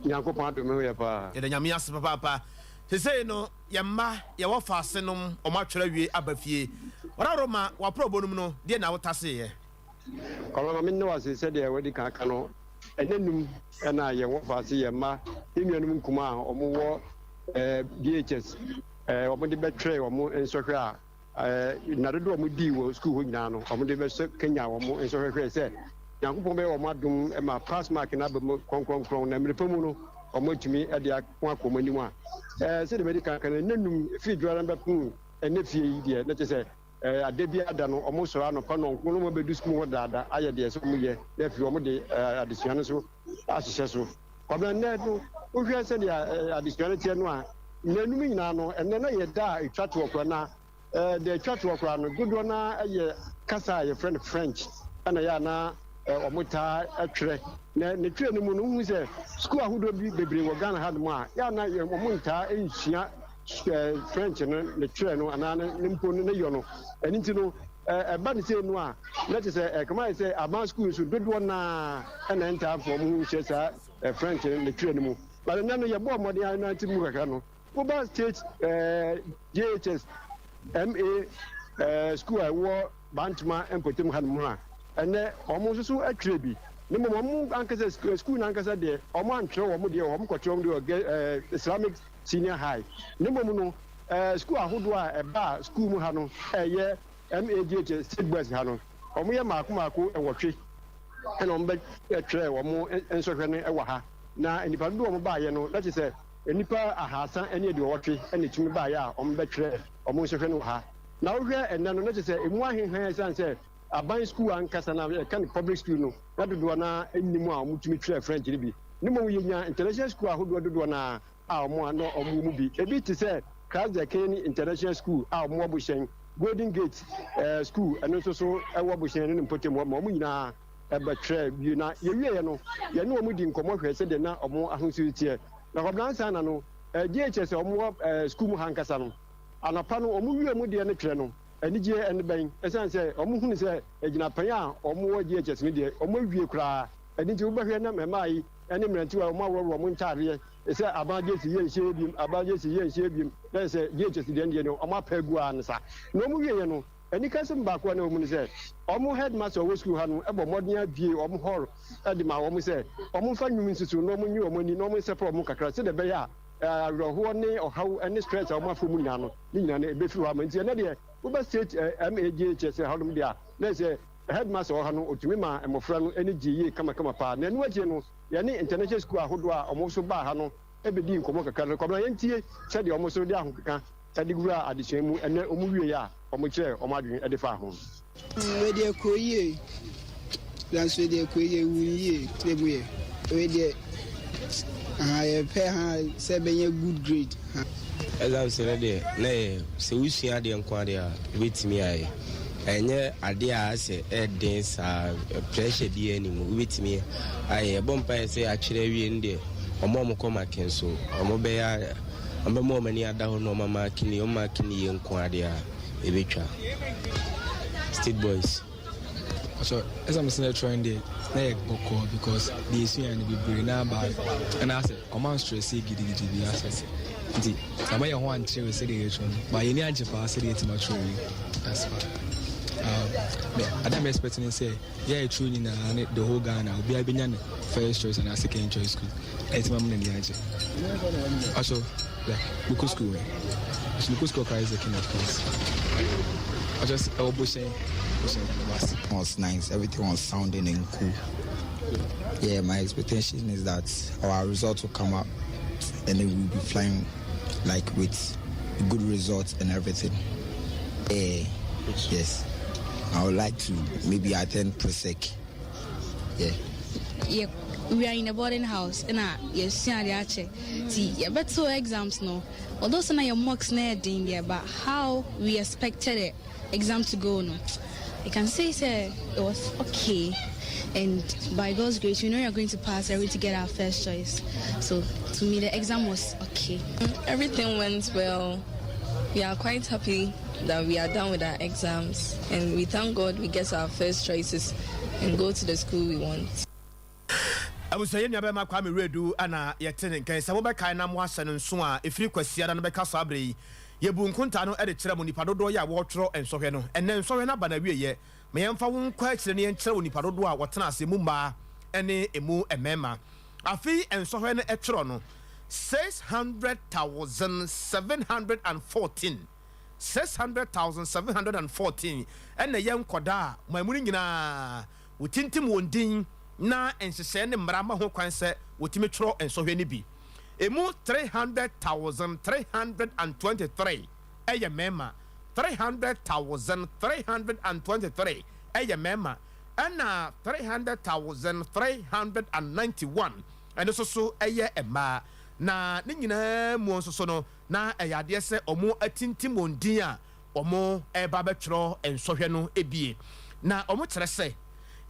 Nyankopɔn adom me ho yɛ paa. Yɛda Nyame ase papaapa. Sesei no yɛn mma yɛwɔ faase nom wɔn atwerɛ awie aba fie. Ɔdaworo ma w'aprɔbɔ nom no deɛ na wotaseeɛ? Kwabena ma menne wo ase sɛdeɛ wadi kan aka no ɛnɛ num na yɛn wɔ faase yɛn mma yɛn nuanom nkumaa a wɔn wɔ BHS wɔn de bɛtwerɛ wɔn nsɔhwɛ a Nna dodoɔ a wɔdii wɔ sukuu hɔ nyinaa no, wɔde bɛsɔ kanyan wɔn nsɔhwɛ hwɛɛ sɛ Nyankopɔn bɛyɛ wɔn adom ma pass mark no aba mu krɔnkrɔnkrɔn, na mmerɛ pa mu no wɔatumi de ako akɔ wɔn anim a. Sɛdeɛ madi kan aka no, nna num, ɛfiri Dwoada no bɛpem ɛnnɛ fie yi deɛ, na kyerɛ sɛ ada biara da no, wɔsɔre anɔpa nnɔnkron na wɔabɛdu sukuu hɔ dadaada ayɛ deɛ ɛsɛ wɔyɛ, na afei wɔde adesua no nso ahyehyɛ so. Kwabena, nnɛ no, wohwɛ sɛdeɛ adesua no teɛ no a, nnanum nyinaa no, ɛnnɛ na yɛ da a ɛtwa toɔ koraa, na da ɛtwa toɔ koraa no, dodoɔ no ara yɛ kasa a yɛfrɛ no French ɛna yɛ a na wɔtaa twerɛ. Na ne twerɛ no mu no, wohu sɛ sukuu ahodoɔ bi bebree wɔ Ghana hanom a, yɛ a na wɔn ntaa nsua French no ne twerɛ no anaa ne mpo ne yɔ no. Ɛno nti no, Ɛba no sei no a, na kyerɛ sɛ ɛkame ayɛ sɛ aban sukuu nso dodoɔ no ara na ɛntaa mfa wɔn ho nhyɛ saa French ne twerɛ no mu. But ɛnnɛ no yɛbɔɔ mmɔden ara nante mu kakra no, woba state JHS MA sukuu a ɛwɔ Bantama mpɔtam hanom a, ɛnnɛ wɔn nso so twerɛ bi. Na mmom wɔn ankasa sukuu no ankasa deɛ, wɔn antwerɛ wɔn deɛ wɔ hɔ, wɔn kɔtwerɛ wɔn deɛ wɔ Islamic Senior High. Na mmom no, Sukuu ahodoɔ a ɛbaa sukuu mu ha no ɛyɛ MAGH State Boys ha no, wɔyɛ mmaako mmaako nwɔtwe ɛna wɔn bɛtwerɛɛ wɔn nsɔhwɛ no wɔ ha. Na nnipa dodoɔ a wɔn baeɛ no, na kyerɛ sɛ nnipa 380 ɛna ɛtumi baeɛ a wɔn bɛtwerɛɛ wɔn nsɔhwɛ no wɔ ha. Na wohwɛ ɛnnɛ no, na kyerɛ sɛ ɛmu ahenhan ɛsiane sɛ aban sukuu ankasa no a yɛka no public school no, na dodoɔ no ara nni mu a wɔtumi twerɛ French no bi. Ne mmom yɛnya international school ahodoɔ dodoɔ no ara a wɔn a na wɔwɔ mu bi. Ebi te sɛ Christ the King International School a wɔwɔ Bohyɛn, Golden Gate School, ɛno nso so ɛwɔ Bohyɛn ne ne mpɔtam hɔ ma wɔn nyinaa bɛtwerɛɛ wie. Na yɛwieeɛ no, yɛne wɔn dii nkɔmmɔ hwɛɛ sɛdeɛ na wɔn ahosuo teɛ. Na Kwabena Ansah no, JHS a wɔwɔ sukuu mu ha ankasa no, anɔpa no wɔn wie wɔn deɛ no twerɛ no, anigyeɛ ne bɛn? Ɛsiane sɛ wɔhunu sɛ agyinapɛn a wɔwɔ JHS no deɛ, wɔawie koraa. Ɛno nti wobɛhwɛ na mmaa yi ne mmerantewa yi wɔaworɔworɔ wɔn ntaadeɛ sɛ aban gyesi yɛ nhyɛ biom, aban gyesi yɛ nhyɛ biom, na yɛ sɛ JHS deɛ no deɛ no wɔn apɛ agu ara ne sa. Na wɔn wieɛ no, anikasɛm baako a na ɛwɔ mu ne sɛ, wɔn headmaster a ɔwɔ sukuu ha no bɔ mmɔden abue wɔn hall de ma wɔn sɛ wɔn mfa nnwom nsi so na wɔn nyi wɔn ani na wɔn nsɛpɛ wɔn kakra sɛdeɛ ɛbɛyɛ a awerɛhoɔ ne ɔhaw ne stress a wɔn afa mu nyinaa no ne nyinaa no ɛbɛfiri hɔ ama. Nti ɛnɛ deɛ woba state MAGHS hanom deɛ a na yɛ sɛ Headmaster wɔ ha no, otumi maa mmofra no ani gyee yie kamakama paa. Na ɛno akyi no, yɛne international school ahodoɔ a wɔn nso baa ha no bɛdii nkɔmmɔ kakra. No, Kwabena, yɛntie sɛdeɛ wɔn nso de ahokeka de wuraa adesua mu ɛnnɛ wɔn wieeɛ a wɔkyerɛɛ wɔn adwene de faa ho. Wei deɛ ɛkɔɔ yie, nanso wei deɛ ɛkɔɔ yie, ɛwuu yie, na emu yɛ. Wei deɛ, aha yɛpɛ ha sɛ ɛbɛnya good grade. Ha. Exams no deɛ na ɛyɛ sɛ wosua adeɛ nko adeɛ a wobɛtumi ayɛ. Ɛnyɛ adeɛ a asɛ ɛden saa pressure biara nni mu wobɛtumi ayɛ. Yɛbɔ mpaeɛ sɛ yɛatwerɛ awie no deɛ wɔn a wɔkɔ marking nso wɔbɛyɛ wɔbɛma wɔn ani ada hɔ na wɔn amaake no yie wɔn maake no yie nko adeɛ a ɛbɛtwa. State boys. So exams no ɛtwerɛ no deɛ na yɛ bɔkɔɔ because deɛ esua no bebree na aba ɛna asɛ ɔmo anstress yɛ gidigidi bi asɛ nti ama yɛn ho ankyerɛ sɛdeɛ yɛtwerɛ no but yɛn ani agye paa sɛdeɛ yɛtumi atwerɛ wie that's fine um, me ada me expect ne sɛ yɛ ɛtwerɛ nyinaa ne the whole Ghana obiara bɛnya ne first choice anaa second choice school ɛtumi ama n'ani agye aso yeah mekɔ school ɛ aso mekɔ school Christ the King of Kings I just ɛwɔ bohyɛn bohyɛn wase. Was nice. Everything was sounding and cool. Yeah, my expectation is that our results will come up and then we'll be flying like with good results and everything. Yeah, yes. I would like to maybe attend PRESEC. Yeah. Yeah, we are in a boarding house ɛna yɛsua adeɛ akyɛ nti yɛbɛto exams no, although sɛ na yɛ mocks na yɛ den deɛ, but how we expected the exam to go no, I can say sɛ it was okay, and by God's grace we know we are going to pass and we to get our first choice, so to me the exam was okay. Everything went well. We are quite happy that we are done with our exams and we thank God we get our first choices and go to the school we want. Abusua, yɛn nuabarima Kwame Wiredu na yɛte ne nka yi. Sɛ mobɛkae na moahyɛ no nso a, ɛfiri Kwasiada no bɛka saa berɛ yi, yɛbuu nkontaa no de kyerɛɛ mo nnipa dodoɔ yi a wɔretwerɛ nsɔhwɛ no. Ɛnnɛ nsɔhwɛ no aba n'awieeɛ. Ma yɛmfa wo nkɔ akyire na yɛnkyerɛ wo nnipa dodoɔ a wɔtena ase, emu mmaa ne emu mmarima. Afe yi nsɔhwɛ no twerɛ no, 600,714, 600,714 na ɛyɛ nkwadaa a mo amu no nyinaa wɔtintim wɔn din na nhyehyɛe ne mmara ma ho kwan sɛ wɔtumi twerɛ nsɔhwɛ no bi. Emu 300,323 yɛ mmarima, 300,323 yɛ mmarima, ɛna 300,391 ɛno nso so yɛ mmaa. Na ne nyinaa mu nso so no, na ɛyɛ adeɛ sɛ wɔatintim wɔn din a wɔreba abɛtwerɛ nsɔhwɛ no bie. Na wɔkyerɛ sɛ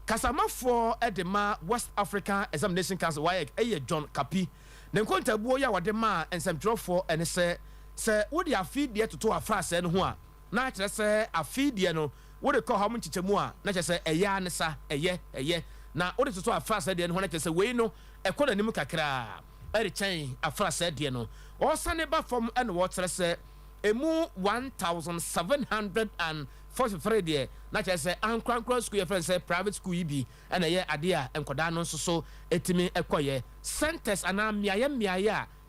kasamafoɔ de ma West African Examination Council, WAEC, yɛ John Kapi. Ne nkontabuo yi a wɔde maa nsɛmtwerɛfoɔ ne sɛ, sɛ wode afe deɛ toto afrasɛɛ no ho a, na akyerɛ sɛ afe deɛ no. Wode kɔ ɔha mu nkyekyɛmu a, na kyerɛ sɛ ɛyɛ ara ne sa, ɛyɛ, ɛyɛ. Na wode toto afrasɛɛ deɛ no ho a, na kyerɛ sɛ wei no, ɛkɔ n'anim kakra de kyɛn afrasɛɛ deɛ no. Wɔsane ba fam na wɔkyerɛ sɛ ɛmu 1,743 deɛ, na kyerɛ sɛ ankorankora sukuu yɛfrɛ no sɛ private school yi bi na ɛyɛ adeɛ a nkwadaa no nso so tumi kɔyɛ. Centres anaa mmeaeɛ mmeaeɛ a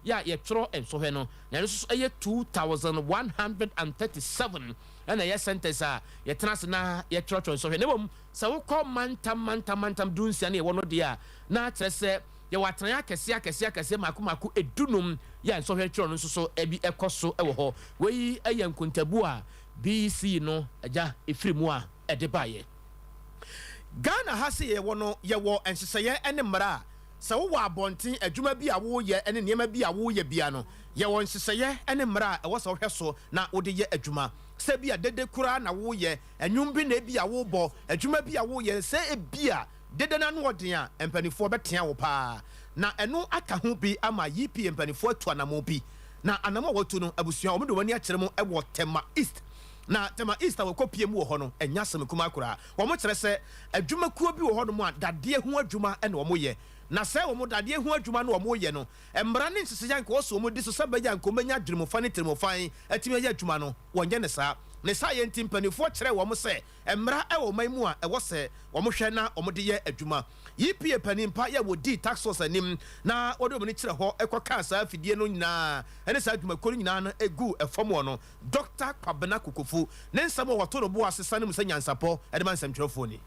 yɛ a yɛtwerɛ nsɔhwɛ no, na ɛno nso so ɛyɛ 2,137 na ɛyɛ centres a yɛtena ase na yɛtwerɛtwerɛ nsɔhwɛ. Na mmom sɛ wokɔ mantam mantam mantam dunsia na yɛwɔ no deɛ a, na kyerɛ sɛ yɛwɔ atenaeɛ akɛseɛ akɛseɛ akɛseɛ mmaako mmaako dunum yɛ a nsɔhwɛ twerɛ no nso so bi kɔ so wɔ hɔ. Wei yɛ nkontabuo a BEC no agya firi mu a ɛde baeɛ. Ghana ha sei yɛwɔ no, yɛwɔ nhyehyɛeɛ ne mmara a sɛ wowɔ abɔnten adwuma bi a woreyɛ ne nneɛma bi a woreyɛ biara no, yɛwɔ nhyehyɛeɛ ne mmara a ɛwɔ sɛ wohwɛ so na wode yɛ adwuma. Sɛ ebia dede koraa na woreyɛ, nnwom bi na ebia worebɔ, adwuma bi a woreyɛ, sɛ ebia dede no ano ɔden a, mpanimfoɔ bɛtea wo paa. Na ɛno aka ho bi ama EPA mpanimfoɔ atu anammɔn bi. Na anammɔn a wɔatu no, abusua, wɔde wɔn ani akyerɛ mu wɔ Tema East. Na Tema East a wɔkɔpue mu wɔ hɔ no, ɛnyɛ asɛm kumaa koraa. Wɔkyerɛ sɛ adwumakuo bi wɔ hɔnom a dadeɛ ho adwuma na wɔyɛ. Na sɛ wɔn dadeɛ ho adwuma no wɔyɛ no, mmara ne nhyehyɛeɛ a anka ɛwɔ sɛ wɔdi so sɛ ɛbɛyɛ a anka wɔbɛnya adwenemufa ne tirimufan atumi ayɛ adwuma no, wɔnyɛ no saa. Ne saayɛ nti, mpanimfoɔ kyerɛɛ wɔn sɛ mmara wɔ ɔman mu a ɛwɔ sɛ wɔhwɛ na wɔde yɛ adwuma. EPA panin pa yɛ a wɔdii task force anim na wɔde wɔn ani kyerɛ hɔ kɔkaa saa afidie no nyinaa ne saa adwumakuo no nyinaa no guu fam hɔ no, Dɔkta Kwabena Kokofu ne nsɛm a wɔato no bo ase sane mu sɛ nyansapɔ de ma nsɛmtwerɛfoɔ ni.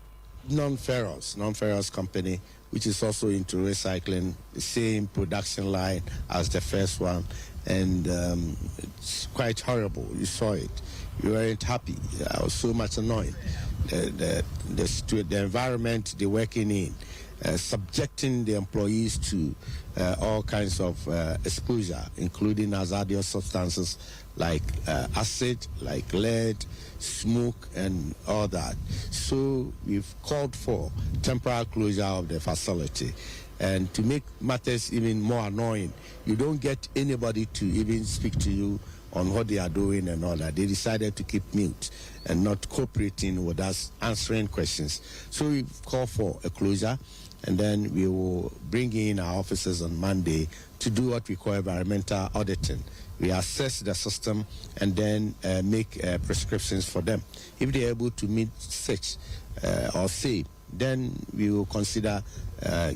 Non-ferrous, non-ferrous company which is also into recycling, the same production line as the first one and um, it's quite horrible. You saw it. You weren't happy. I was so much annoyed. The, the, the, the environment they're working in, uh, subjecting the employees to uh, all kinds of uh, exposure, including hazardous substances like uh, acid, like lead, smoke, and all that. So we've called for temporary closure of the facility. And to make matters even more annoying, you don't get anybody to even speak to you on what they are doing and all that. They decided to keep mute and not cooperating with us, answering questions. So we've called for a closure, and then we will bring in our officers on Monday to do what we call environmental auditing. We assess the system and then make prescriptions for them. If they are able to meet such or say, then we will consider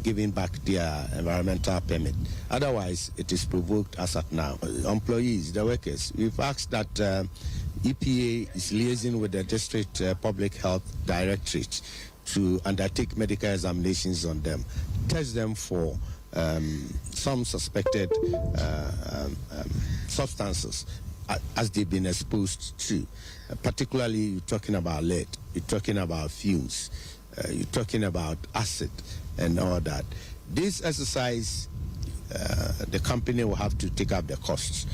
giving back their environmental permit. Otherwise, it is provoked as at now. Employees, the workers, we've asked that EPA is liaising with the district public health directorate to undertake medical examinations on them, test them for some suspected substances as they've been exposed to. Particularly, you're talking about lead, you're talking about fumes, you're talking about acid and all that. This exercise, the company will have to take up the costs.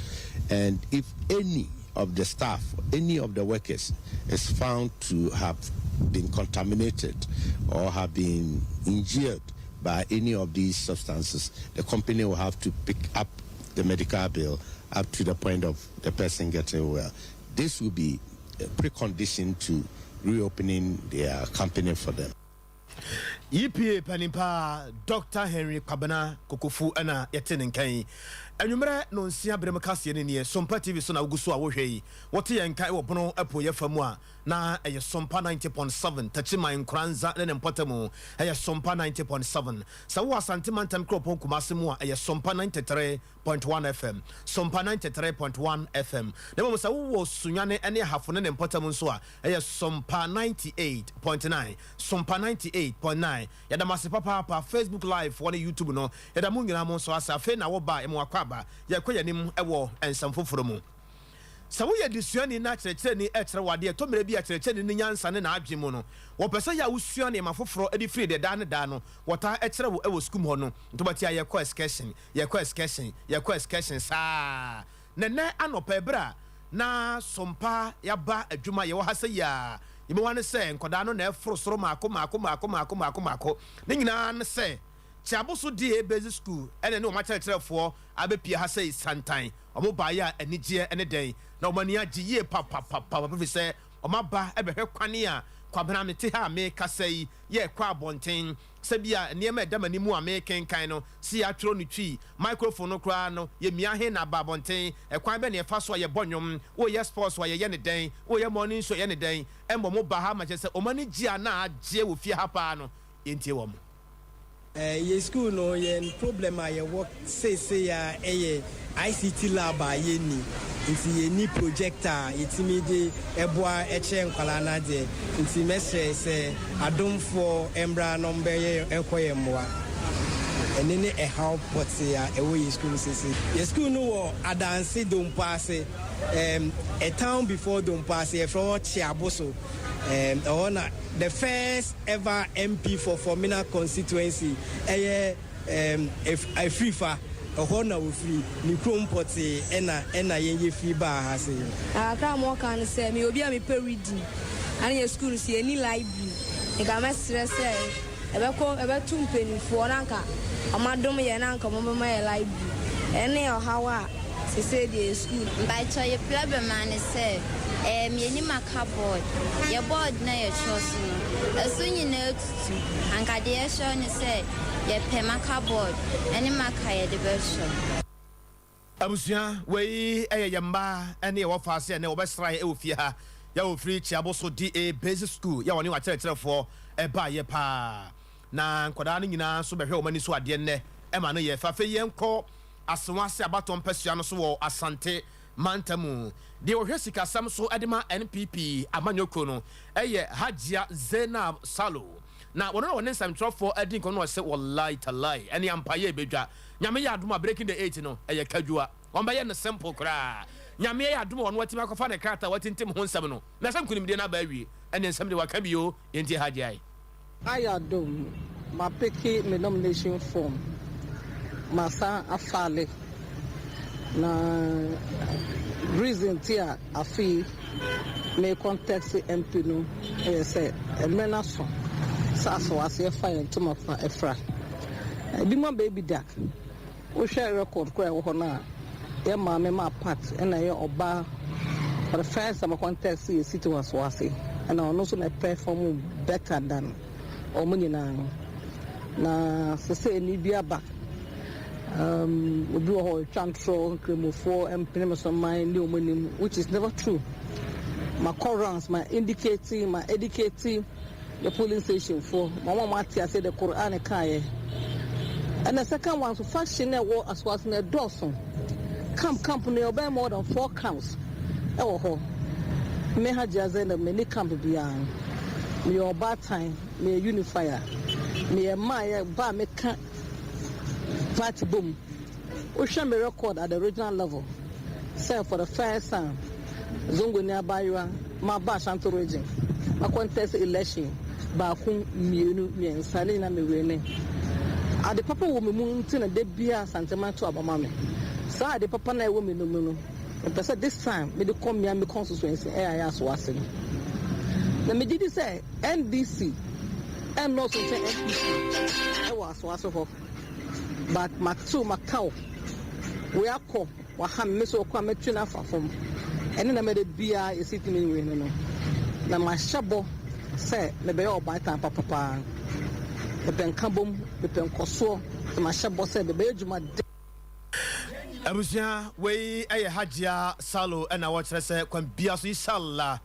And if any of the staff, any of the workers is found to have been contaminated or have been injured by any of these substances, the company will have to pick up the medical bill up to the point of the person getting well. This will be a precondition to reopening their company for them. EPA panin paa Dɔkta Henry Kwabena Kokofu na yɛte ne nka yi. Anwummerɛ nonsia berɛ mu kaseɛ no nie, Sompa TV so na wogu so a wohwɛ yi. Wote yɛn nka wɔ Bono apueeɛ fa mu a, na ɛyɛ Sompa 90.7, Takyiman, Nkoranza ne ne mpɔtamu, ɛyɛ Sompa 90.7. Sɛ wowɔ Asante Mantam kuropɔn Kumase mu a, ɛyɛ Sompa 93.1 FM, Sompa 93.1 FM. Na mmom sɛ wowɔ Sunyani ne Ahafo ne ne mpɔtam nso a, Ɛyɛ Sompa 98.9, Sompa 98.9. Yɛda mo ase papaapa, Facebook Live foɔ ne YouTube no, yɛda mo nyinaa mo nso ase. Afei na woba a, yɛma wo akwaaba. Yɛrekɔ yɛn anim wɔ nsɛm foforɔ mu. Sɛ woyɛ desuani na kyerɛkyerɛni rekyerɛ wo adeɛ, ɛtɔ mmerɛ bi a kyerɛkyerɛni no nyansa ne n'adwene mu no, wɔpɛ sɛ yɛ a wosua nneɛma foforɔ de firi deɛ daa ne daa no wɔtaa kyerɛ wo wɔ sukuu mu hɔ no. Nti wobɛte a yɛkɔ excursion, yɛkɔ excursion, yɛkɔ excursion saa. Na nnɛ anɔpa yi, bere a na Sompa yɛaba adwuma, yɛwɔ ha sɛ yi a, yɛbɛhu ne sɛ nkwadaa no na ɛforo soro mmaako mmaako mmaako mmaako mmaako mmaako. Ne nyinaa ne sɛ Kyeaboso DA Basic School ɛna ne wɔn akyerɛkyerɛfoɔ abɛpie ha sɛ santan. Wɔn baeɛ a anigyeɛ ne dɛn, na wɔn ani agye yie papapapa ɛfiri sɛ Wɔaba bɛhwɛ kwane a Kwabena mete ha a merekasa yi yɛrekɔ abɔnten, sɛ bi a nneɛma a ɛda m'anim a merekenkan no, se yɛatwerɛ no Twi, microphone no koraa no, yɛmia he na aba abɔnten, ɛkwan bɛn na yɛfa so a yɛbɔ nnwom, woreyɛ sports a yɛyɛ no dɛn, woreyɛ morning show a yɛyɛ no dɛn, ɛma wɔba ha ma kyerɛ sɛ wɔn ani gye a na agyeɛ wɔ fie ha paa no, yɛntie wɔn. Yɛ school no yɛn problem a yɛwɔ seesei ara yɛ ICT lab a yɛnni nti yɛnni projector a yɛtumi de boa kyerɛ nkwadaa no adeɛ nti mɛsrɛ sɛ adomfoɔ mmra na wɔbɛyɛ nkɔ yɛn mmoa. Ɛno ne ɛhaw pɔtee a ɛwɔ yɛ school no seesei. Yɛ school no wɔ Adanse Dompo ase, a town before Dompo ase, yɛfrɛ hɔ Kyeaboso. Ɛhɔ na the first ever MP for Fomena constituency ɛyɛ Afrifa, ɛhɔ na wɔfiri ne kurom pɔtee ɛna yɛn yɛfiri baa ha se. Na kakra a mɔka no sɛ meyɛ obi a mepɛ reading ane yɛ school no so yɛni library, nka mɛserɛ sɛ ɛbɛkɔ ɛbɛto mpanimfoɔ na nka ɔmadom yɛ na nka ɔmobɛma yɛ library. Ɛne ɔhaw a sesei deɛ yɛ school. Mpakyɛ, yɛ problem a ne sɛ yɛni marker board. Yɛ board na yɛtwerɛ so no, ɛso nyinaa tutu. Anka deɛ yɛhwɛ ne sɛ yɛpɛ marker board ɛne marker yɛde bɛhwɛ. Abusua, wei ɛyɛ yɛn mma ɛne ɛwɔ faase ɛnɛ wɔbɛsra yɛ ɛwɔ fie ha yɛ wɔfiri Kyiaboso D/A Basic School yɛ wɔne wɔakyerɛkyerɛfoɔ ɛbaayɛ paa na nkwadaa no nyinaa nso bɛhwɛ wɔn ani so adeɛ nnɛ ɛma no yɛ fa. Afei yɛnkɔ Asewase abatɔ mpɛsua no so wɔ Asante mantamu. Deɛ wɔhwɛ sikasɛm so ɛde ma NPP amanyɔkuo no ɛyɛ Hajia Zainab Salo, na wɔn a wɔne nsɛmtwerɛfoɔ adi nkɔmɔ no wɔsɛ wallahi talai ɛne ampayɛ ebedwa. Nyame yɛ adom a, breaking the eight no ɛyɛ kadua, wɔn bɛyɛ no simple koraa. Nyame yɛ adom a, wɔn watumi akɔfa ne krataa watintim ho nsɛm no na sɛ nkunimdie no aba awie ɛne nsɛm de waka bio. Yɛntie Hajia yi. Ayadom, mapick me nomination form, masan afile, na reason ti a afei me contest MP no ɛyɛ sɛ mmerɛ no aso sɛ Asawase ɛfa yɛn ntoma fa ɛfra. Ebi mu aba bi da, wohwɛ record koraa ɛwɔ hɔ no a, yɛ maame ma part ɛna ɛyɛ ɔbaa for the first time contest yɛ seat wɔ Asawase, ɛna ɔno nso na perform better than wɔn nyinaa no. Na sese ni bi aba, obi wɔ hɔ otwa ntorɔ, nkramofoɔ mpene so man ne wɔn anim, which is never true. Ma call rounds, ma indicate, ma educate the polling station foɔ ma wɔn a wɔate ase the Quran kaayɛ. Ɛna second one so, faction na ɛwɔ Asawase na ɛdɔɔso, camp camp no yɛ ɔbɛn more than four camps ɛwɔ hɔ. Me Hajia Zainab, me ni camp biara. Meyɛ ɔbaatan, meyɛ unifier, meyɛ mmaa yɛ ba a meka party bom. Wohwɛ me record at the regional level sɛ for the first time Zongo ni abayewa maba Ashanti Region ma contest election baako, mmienu, mmiɛnsa ne nyinaa mewie. Ne ade papa wɔ me mu nti na de bia Asantema to aba ma me. Saa ade papa na ɛwɔ me no mu no, mepɛ sɛ this time mede kɔ mmea me constituency ɛyɛ ayɛ Asawase no, na megye di sɛ NDC ɛnnɔɔso nkyɛn NPP ɛwɔ Asawase hɔ, but matew makaw wei akɔ waha me so ɔkɔ a mɛtwe no afa fam. Ɛne na mɛde biara yɛsi tumi wei no, na mahyɛ bɔ sɛ mebɛyɛ ɔbaatan papapaa. Mepɛ nkabom, mepɛ nkɔsoɔ, sɛ mahyɛ bɔ sɛ mebɛyɛ adwuma. Abusua, wei ɛyɛ Hajia Salo, ɛna wɔkyerɛ sɛ kwan bia so, inshallah,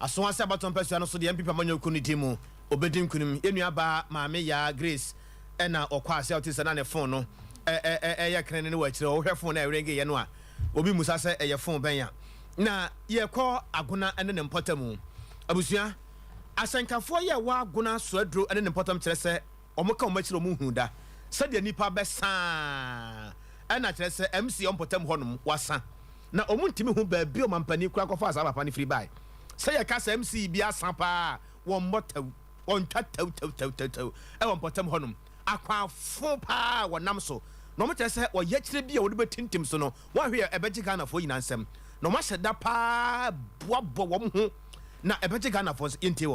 Asawase abatɔ mpɛsua no so deɛ, NPP amanyɔkuo no di mu obɛdi nkunim. Yɛn baa maame Yaa Grace ɛna ɔkɔ ase a ɔte sɛ na ne phone no ɛyɛ kene ne wɔ akyire. Ɔhwɛ phone na ɛrenge yɛ no a, obi musa sɛ ɛyɛ phone bɛn a. Na yɛkɔ Agona ne ne mpɔtam. Abusua, ahyɛnkafoɔ yɛ wɔ Agona Soaduro ne ne mpɔtam kyerɛ sɛ wɔn ka wɔn akyire wɔn hu da sɛdeɛ nipa bɛsaa ɛna kyerɛ sɛ MC ɔmpɔtam hɔnom wasa na wɔn ntumi ho baabi. Ɔmampanin kura kɔfa saa papa no firi bae sɛ yɛka sɛ MC bi asa paa, wɔn mmɔ taw, wɔntwa taw taw taw taw taw ɛwɔ mpɔtam hɔnom. Akwanfo paa wɔnam so na wɔn kyerɛ sɛ wɔyɛ kyerɛ bi a wɔde bɛtintim so no, wɔn ahwɛ ɛbɛgye Ghanafoɔ nyinaa nsɛm na wɔn ahyɛ da paa boaboa wɔn ho na ɛbɛgye Ghanafoɔ nso. Yɛntie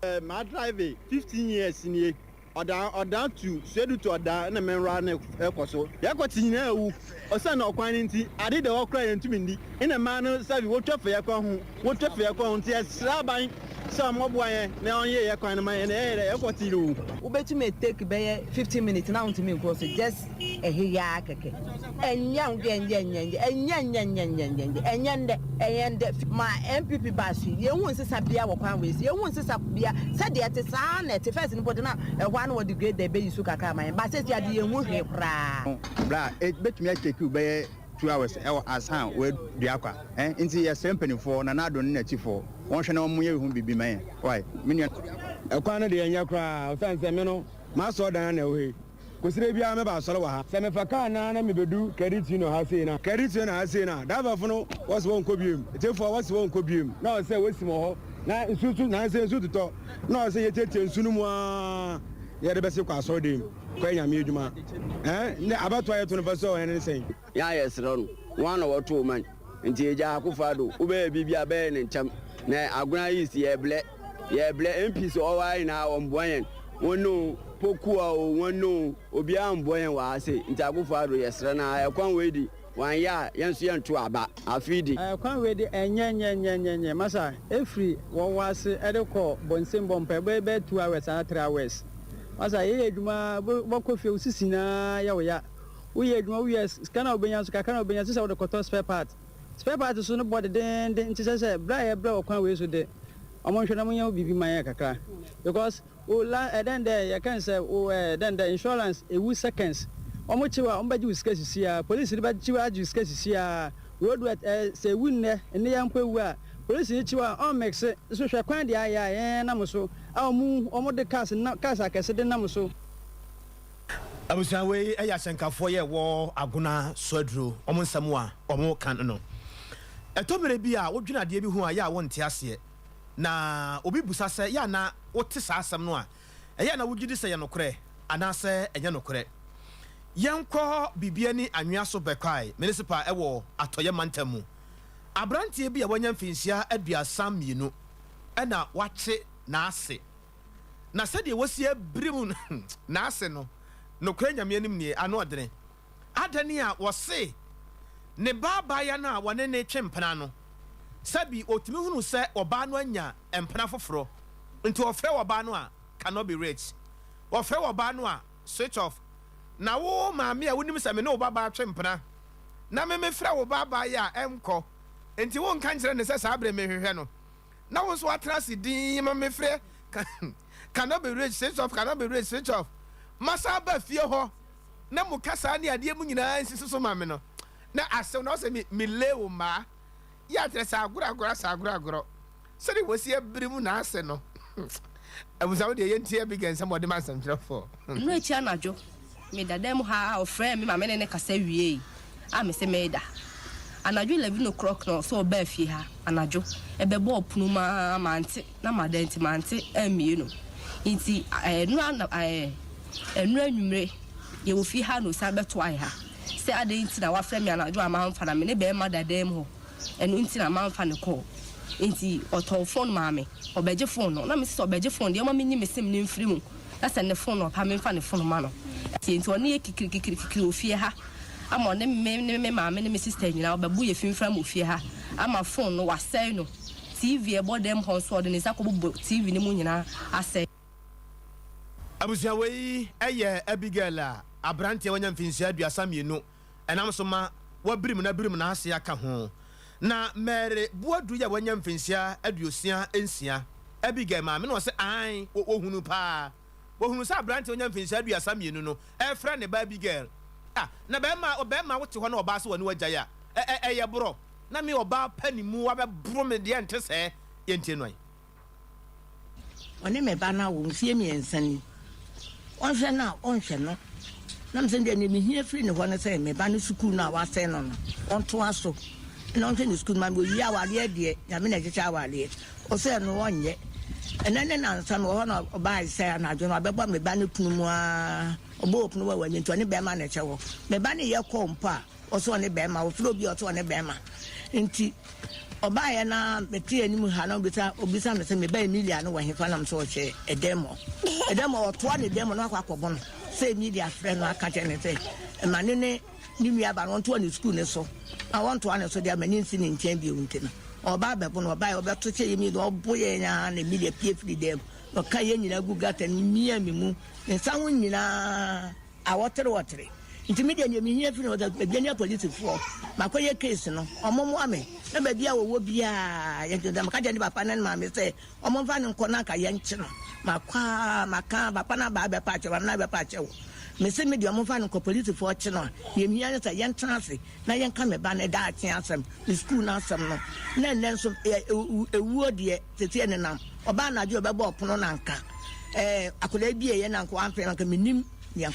wɔn. Maa drive 15 years nie. Ɔdaa ɔdaa tu suadu tu ɔdaa na mɛnra na ɛkɔ so. Yɛkɔ te nyinaa awu ɔsiane ɔkwan no nti ade da hɔ koraa yɛntumi nni ɛna mmaa no sɛbi wotwa fa yɛkwan ho wotwa fa yɛkwan ho nti yɛsrɛ aban sɛ ɔmmɔboa yɛn na ɔnyɛ yɛ kwan no ma yɛn na yɛyɛ dɛ yɛkɔ te o. Wobɛtumi atake bɛyɛ 15 minutes na wontumi nkɔ so just ɛheyaa kɛkɛ. Ɛnyɛ ɛnyɛ ɛnyɛ ɛnyɛ ɛnyɛ ɛnyɛ ɛnyɛ ɛnyɛ ɛnyɛ ɛnyɛ ndɛ ɛnyɛ ndɛ ma NPP baa so yi yɛnhu nsesa bia wɔ kwan wei so yɛnhu nsesa bia sɛdeɛ ɛte saa na ɛte first no mpo de na ɛhɔ ara na wɔde grader bɛyi so kakra ama yɛn but seesei ade yɛnhu hwee koraa. Bra ebetumi atake wo bɛyɛ 2 hours ɛwɔ ansa woadua kwa eh nti yɛsrɛ mpanimfoɔ Nana Addo ne n'akyifoɔ wɔnhwɛ na wɔnyɛ ho biribi ma yɛn wai me nua. Ɛkwan no deɛ ɛnyɛ koraa ɔsiane sɛ me no m'asɔɔdan na ɛwɔ ha yi Kwesida biara meba asɔre wɔ ha. Sɛ mefa kaa no ara na mebedu Credit Union ha sei no a, Credit Union ha sei no a, driverfo no wɔse wɔnkɔ biom, atiefoɔ wɔse wɔnkɔ biom, na ɔsɛ wɔsim wɔ hɔ, na nsu nso, nansa nsu totɔ, na ɔsɛ yɛtiatia nsu no mu ara na yɛde bɛse kɔ asɔre dɛm kɔyɛ Nyame adwuma. Ɛn, nnɛ abatoɔ a yɛto no fa sɛ ɔhene ne sɛn? Yɛn a yɛsrɛ no, woana na wɔtoo man nti agya Akufo Addo wobɛyɛ biribi a bɛyɛ no ntɛm na Agona East yɛbrɛ yɛbrɛ MPs ɔwɔ ha nyinaa wɔmboa yɛn wɔn o Pokua o wɔn o obiara mboa yɛn wɔ ha sei nti Akufo Addo yɛsrɛ no a ɛkwan wei di wanyɛ a yɛn nso yɛnto aba afei di. Ɛkwan wei de ɛnyɛ nyɛ nyɛ nyɛ nyɛ masa ɛfiri wɔwɔ ase ɛde kɔ bɔnsem bɔ mpa ɛbɛyɛ bɛyɛ 2 hours anaa 3 hours masa yɛyɛ adwuma bɔkɔ fie wo sisi nyinaa yɛ wo ya. Woyɛ adwuma wowie a, sika no a wobɛnya nso, kakra na wobɛnya, ɛsɛ sɛ wode kɔtɔ spare part. Spare part nso no bɔ dedeenden, nti sɛ sɛ berɛ a yɛbrɛ wɔ kwan wei so de, wɔnhwɛ na wɔnyɛ biribi ma yɛn kakra. Because wo la ɛdɛn dɛ yɛka no sɛ wo ɛɛ dɛn dɛ insurance ɛwu seconds. Wɔn kye wo a, wɔbɛgye wo sika sisi ara. Police no bɛgye wo agye wo sika sisi ara. Road worth ɛɛ sɛ ɛwu nnɛ, nnɛ yi ara mpo ɛwu a, police no kye wo a, ɔmmixe. Nso hwɛ kwan deɛ ayɛ a yɛn nam so a wɔn wɔde cars nam cars akɛse de nam so. Abusua wei yɛ ahyɛnkafoɔ yɛ wɔ Agona Soaduro wɔn nsɛm a wɔn ka no. Ɛtɔ mmerɛ bi a wodwene adeɛ bi ho a yɛ a wonte aseɛ. Na obi busa sɛ yɛ a na wote saa asɛm no a, ɛyɛ a na wogye di sɛ ɛyɛ nokorɛ anaasɛ ɛnyɛ nokorɛ. Yɛnkɔ Bibiani Anwea so Bɛkwae Municipal ɛwɔ Atɔeɛ mantam mu. Abranteɛ bi a wanya mfinhyia 32 ɛna wakye n'ase. Na sɛdeɛ wɔsi abirim n'ase no, nokorɛ Nyame anim nie, ano ɔdene. Adɛn a wɔse ne ba abaayewa no a wɔne no retwe mpena no, sɛbi ɔtumi hunu sɛ ɔbaa no anya mpena foforɔ, nti ɔfrɛ ɔbaa no a, cannot be reached. Ɔfrɛ ɔbaa no a, switch off. Na wo maame a wonim sɛ me ne wo babaa twe mpena, na me mefrɛ wo ba abaayewa a, ɛnkɔ, nti wonka nkyerɛ no sɛ saa bere mehwehwɛ no, na wo nso woatena ase dinn ma mefrɛ cannot be reached, switch off, cannot be reached, switch off. Masan aba fie hɔ na mo kasaa ne adeɛ mu nyinaa nsisi so ma me no, na asew na ɔsɛ me mele wo mmaa. Yɛ akyerɛ sɛ agorɔ agorɔ asɛ agorɔ agorɔ. Sɛdeɛ wɔsi abiri mu na ase no. Abusua wo deɛ yɛntie Abigail nsɛm a ɔde ma nsɛmtwerɛfoɔ. Ɛno akyi anadwo, meda dan mu ha a, ɔfrɛɛ me ma me ne no kasa wiei a mese mereda. Anadwo 11 o'clock na ɔsɛ ɔbaa fie ha anadwo, ɛbɛbɔɔ pono mu ara mante na mada nti mante ammue no. Nti ɛno ɛno anwummere yɛwɔ fie ha na ɔsan bɛtoae ha sɛ adɛn nti na wafrɛ me anadwo a mamfa na me ne bɛrima da dan mu hɔ. Ɛno nti na mamfa no kɔɔ. Nti ɔtɔɔ phone maa me. Ɔbɛgye phone no. Na mese sɛ ɔbɛgye phone deɛ ɔma menyi me sim no mfiri mu. Na sɛ ne phone no ɔpɛ a memfa ne phone ma no. Nti ɔne yɛ kikirikikirikiri wɔ fie ha ama ɔne me ne me maame ne me sister nyinaa ɔbɛbo yɛ fimfram wɔ fie ha ama phone no wasɛe no. TV a ɛbɔ dɛm hɔ nso ɔde ne nsa kɔbobɔ TV no mu nyinaa asɛe. Abusua wei yɛ Abigail a aberanteɛ a wanya mfinhyia 32 ɛnam so ma wabirim na birim n'ase aka ho. Na Mary Boadu yi a wanya mfinhyia 66, Abigail maame na ɔse aane wɔhunu paa. Wɔhunu sɛ aberanteɛ a wanya mfinhyia 32 no refrɛ ne ba Abigail. Ah, na bɛrima, ɔbɛrima wote hɔ na ɔbaa sɛ wɔne wo agyae a, ɛ, ɛ, ɛyɛ borɔ. Na me ɔbaa pa ne mu wabɛboro me deɛ nte sɛɛ. Yɛntie no ɛ. Ɔne me ba no awo mfeɛ mmiɛnsa ni. Ɔnhwɛ no a, ɔnhwɛ no. Na mesɛ deɛ deɛ mehia firi ne hɔ ne sɛ me ba no sukuu no a wasɛe no no, ɔntoa so na ɔnhwɛ ne sukuu no ma me. Ɔwie awareɛ deɛ, Nyame na ɛkyekyɛ awareɛ. Ɔsɛ ɛno ɔnyɛ. Ɛnɛ ne nansa mewɔ hɔ na ɔbae sɛ anadwo no wabɛbɔ me ba no pono mu ara. Ɔbɔɔ pono mu a wanyi nti ɔne bɛrima na ɛhyɛ hɔ. Me ba no yɛ kɔɔ mpo a, ɔsɛ ɔne bɛrima. Ɔfrɛ obi a ɔsɛ ɔne bɛrima. Nti. Ɔbaeɛ na mete anim ha na ɔbisa ɔbisa me sɛ me ba Emilia no wɔ hefa na mesɛ ɔhyɛ ɛdɛm hɔ. Ɛdɛm hɔ ɔtoa ne dɛm hɔ na wakɔ akɔbɔ no sɛ Emilia frɛ no aka kyerɛ ne sɛ ɛma ne ne ne nua ba no ɔntoa ne sukuu ne so na wɔntoa ne so deɛ ama ne nsi ne nkyɛn bio nti no ɔba abɛbo no ɔbaeɛ ɔbɛto kyɛ yɛ mmienu ɔbo yɛn ara na Emilia pie firi dɛm na ɔka yɛn nyinaa gu gata no mia me mu ne nsa ho nyinaa Awɔtere wɔtere. Nti me deɛ deɛ mehia firi hɔ sɛ mabia ne apolisifoɔ makɔyɛ case no ɔmo mmoa me na baabi a ɔwɔ biaa yɛnkyɛ sɛ meka kyerɛ ne papa ne ne maame sɛ ɔmo mfa no nkɔ na anka yɛnkye no makɔ a maka papa no aba abɛpa akyɛw maame no abɛpa akyɛw mese me deɛ ɔmo mfa no nkɔ polisifoɔ kye no a deɛ mehia ne sɛ yɛntena ase na yɛnka me ba no daakye asɛm ne sukuu no asɛm no na ɛnɛ nso ɛwuo deɛ sɛsɛ nenam ɔbaa anadwo ɔbɛbɔ ɔpono na anka ɛɛ akwadaa bi ɛyɛ na anka wamfrɛ no anka menim nea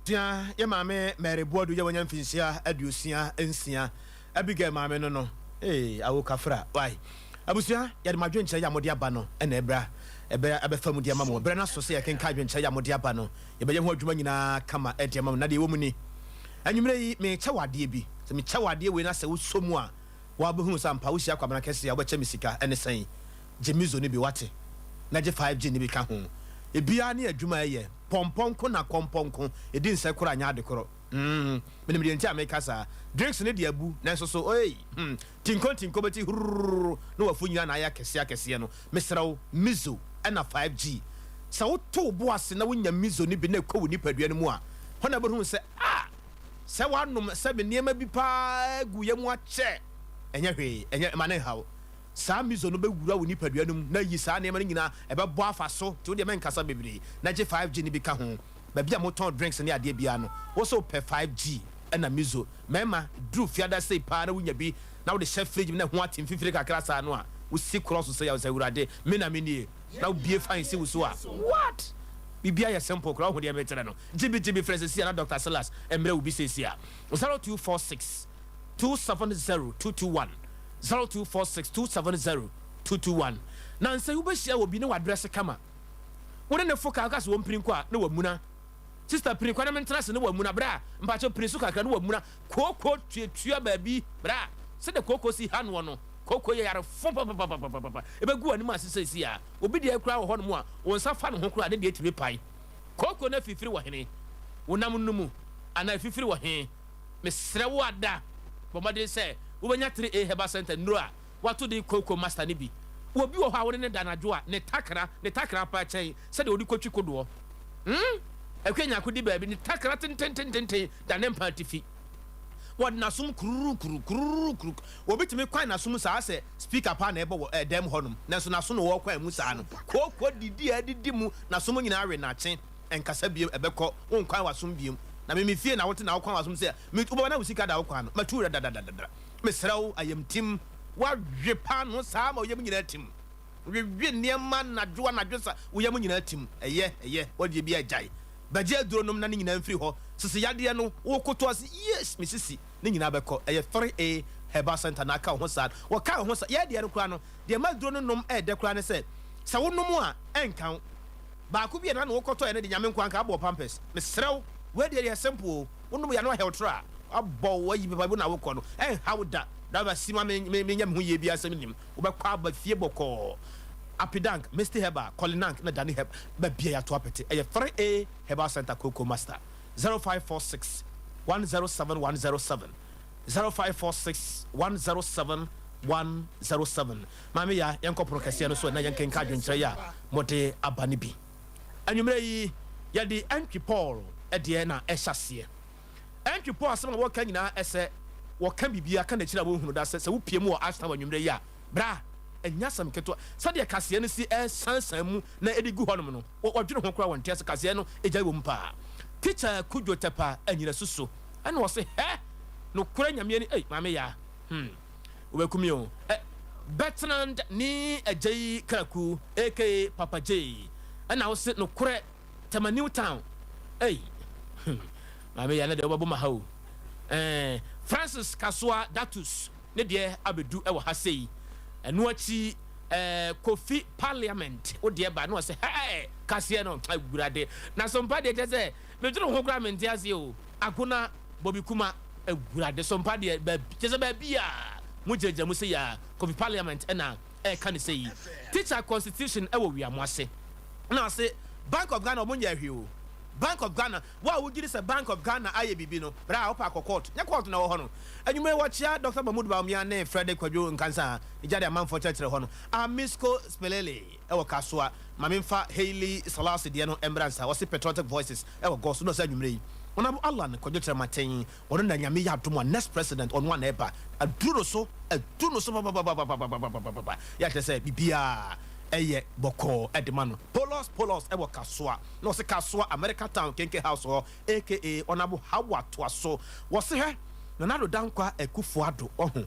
Abusua, Yɛ maame Mary Boadu yɛ wanya mfinhyia 66 Abigail maame no no ee awo kafra wai Abusua, yɛde mo adwenkyerɛ yɛ a mode aba no na ɛbra ɛbɛ ɛbɛfa mu de ama mo Berɛ no aso sɛ yɛkenkan adwenkyerɛ yɛ a mode aba no Yɛbɛyɛ ho adwuma nyinaa kama de ama mo Na deɛ ɛwɔ mu ni Anwummerɛ yi merekyɛ wo adeɛ bi Sɛ mekyɛ wo adeɛ wei na sɛ wosɔ mu a woabɛhunu sɛ ampa wohyia Kwabena kɛseɛ a wobɛkyɛ me sika Ɛne sɛn? Gye Mizo no bi wate Na gye 5G no bi ka ho Ebiara ne adwuma a ɛyɛ Pɔmpɔ nko na kɔmpɔ nko Ɛdi nsɛ koro anyɛ ade koro mm Menim deɛ nti a meka saa Drinks no deɛ abu nanso so oi hmm Tinko ntinko bɛti hurururu Na wafu nyinaa na ayɛ akɛseɛ akɛseɛ no Mesrɛ wo Mizo ɛna 5G Sɛ woto wo bo ase na wonya Mizo no bi na ɛkɔ wo nipadua no mu a Hɔ na wobɛhunu sɛ ah Sɛ woanom sɛ me nneɛma bi paa gu yam akyɛ Ɛnyɛ hwee ɛnyɛ mma no nhaw Saa miso no bɛwura wo nipadua no mu na ayi saa nneɛma no nyinaa, ɛbɛbɔ afa so, nti wo deɛ mɛnkasa bebree na gye 5G no bi ka ho. Baabi a motɔn drinks ne adeɛ biara no, wo se wopɛ 5G ɛna miso. Mmarima, duru fiada sei paa na wonya bi na wode hyɛ fridge mu na ɛho ate mfimfini kakra saa no a, wosi korɔ so sɛ yaw sɛ Awurade, me na menie, na wobue fine si wo so a, what? Biribiara yɛ simple koraa, wohu deɛ mekyerɛ no? Gye bi, gye bi, frɛ seesei a na Doctor Silas mmrɛ wo bi seesei a. 0246 270 221. 0246 270 221 Nansa yi wobɛhyia obi na wadrɛse kama. Wo ne no fo kaa woka sɛ ɔmpini nkɔ a na wamuna. Sista pini kɔ na mentena ase na wamuna. Bra, mpakyɛw pini so kakra na wamuna. Kooko tuatua baabi bra. Sɛdeɛ kooko si ha noɔ no, kooko yɛ yare fo papapapapapa. Ɛbɛgu w'anim ase seesei a. Obi deɛ koraa wɔ hɔnom a, wo nsa fa ne ho koraa a ne deɛ tumi pae. Kooko no afifiri wɔ hene? Wo nam no mu anaa afifiri wɔ he? Mesrɛ wo ada, bɔ mmɔden sɛ wobɛnya 3A Herbal Centre nnuro a wɔato din Kooko Master no bi. Obi wɔ hɔ a wo ne no da anadwo a, ne takra, ne takra paa kyɛn sɛdeɛ wɔde kɔtwi kodoɔ. Hmm? Akua Nyarko di baabi, ne takra tententententen da ne mpa atifi. Wɔde n'asom kururukuru, kururukuru. Obi tumi kwan n'asom saa sɛ speaker paa na ɛbɔ wɔ eh, dan mu hɔnom, nanso n'aso na ɔrekwan mu saa no. Kooko didi a adidi mu, n'asom nyinaa awe n'akye. Ɛnkasa biom, ɛbɛkɔ, wonkwan w'asom biom. Na me me fie na wote na wokwan w'asom sɛ me wobɛba na wo sika da wo kwan no, matu wo dadadadada. Mesrɛ wo, ayamtim, woawe paanoo saa ma wo yam nyinaa tim. Wewe nneɛma anadwo anadwo sa wo yam nyinaa tim. Ɛyɛ, ɛyɛ, wodeɛ biara gyae. Bɛgye aduro nom na ne nyinaa mfiri hɔ. Sisi yadeɛ no, wokoto ase, yes, me sisi, ne nyinaa bɛkɔ. Ɛyɛ 3A Herbal Centre na aka wo ho saa. Wɔka wo ho saa, yɛn deɛ no koraa no, deɛ ɛma aduro no nom ɛɛdɛ koraa ne sɛ, sɛ wonom a, ɛnka wo. Baako bi a na na wokɔtɔɛ no de nyame nkoa nka abɔ pampers mesrɛ wo wei deɛ yɛ simple o wonom yɛ ano ahɛw tra abɔ wo ayi baabi na wokɔ no ɛnha wo da driver si ma me me menyɛ me ho yie bi asɛm nim wobɛkɔ aba fie bɔkɔɔ Apidank Misty Herbal Kolinank na Dani Herb baabi a yɛato apete ɛyɛ 3A Herbal Center Cocoa Master 0546 107 107 0546 107 107 Maame Yaa, yɛnkɔ pono kɛseɛ no so na yɛnkenka adwenkyerɛ yi a mode aba no bi. Anwummerɛ yi, yɛde Antwi Paul deɛ na ɛhyɛ aseɛ. Antwi Paul asɛm a wɔka nyinaa ɛsɛ wɔka biribiara ka n'akyiri a wɔnhunu da sɛ sɛ wopie mu wɔ Ashtown anwummerɛ yi a, bra, ɛnyɛ asɛm ketewa. Sɛdeɛ kaseɛ no si ɛresansan mu na ɛde gu hɔnom no, wɔdwene ho koraa wɔnte ase. Kaseɛ no gyae wɔ mu paa. Tikya Kudwo Tɛpa anyina suso ɛna ɔse hɛ! Nokorɛ Nyame ani, ei Maame Yaa, hmm. Wobɛku me o. Eh, Bertrand ne Agyei Kraku aka Papa Jay ɛna wo se nokorɛ Tema New Town ei hmm, maame yɛ ne deɛ wobɛbɔ ma ha o eh, Francis Kasoa Datus ne deɛ abɛdu ɛwɔ ha sei ɛno akyi eh, Kofi Parliament wo deɛ ba na ɔsɛ hɛɛ kaseɛ no awurade na sompa deɛ kyɛ sɛ medwene ho koraa mente aseɛ o Agona Bobby Kuma Awurade so mpa deɛ baabi kyɛ sɛ baabi a Mo gyinagyina mu sei aa. Kofi Parliament na ɛɛka no sei. Teacher constitution wɔ wia mo ase. Na ɔse Bank of Ghana ɔmo nyɛɛ hwee o. Bank of Ghana, wo a wogye di sɛ Bank of Ghana ayɛ biribi no, bra a wopɛ akɔ court. Nyɛ court na ɛwɔ hɔ no. Anwummere wɔkyea Doctor Mahmood Bawumia ne Frederick Kwadwo Nkansah ne gya de amanfoɔ kyerɛkyerɛ hɔ no. Amisco Spelele wɔ Kasoa. Ma memfa Haile Selassie deɛ no mmra nsa. Ɔse Patriotic Voices wɔ Gɔs na ɔse anwummere yi Honourable Allan Kwadwo Kyerematen Ɔno na Nyame yɛ adom a next president ɔno a na ɛba. Aduru no so, aduru no so papapapapapapapapa. Yɛ akyerɛ sɛ biribiara ɛyɛ bɔkɔɔ ɛde ma no. Polos Polos ɛwɔ Kasoa na ɔse Kasoa America Town Kenke House hɔ aka Honourable Hawa Toaso. Wɔse hwɛ Nana Addo Dankwa Akufo Addo ɔho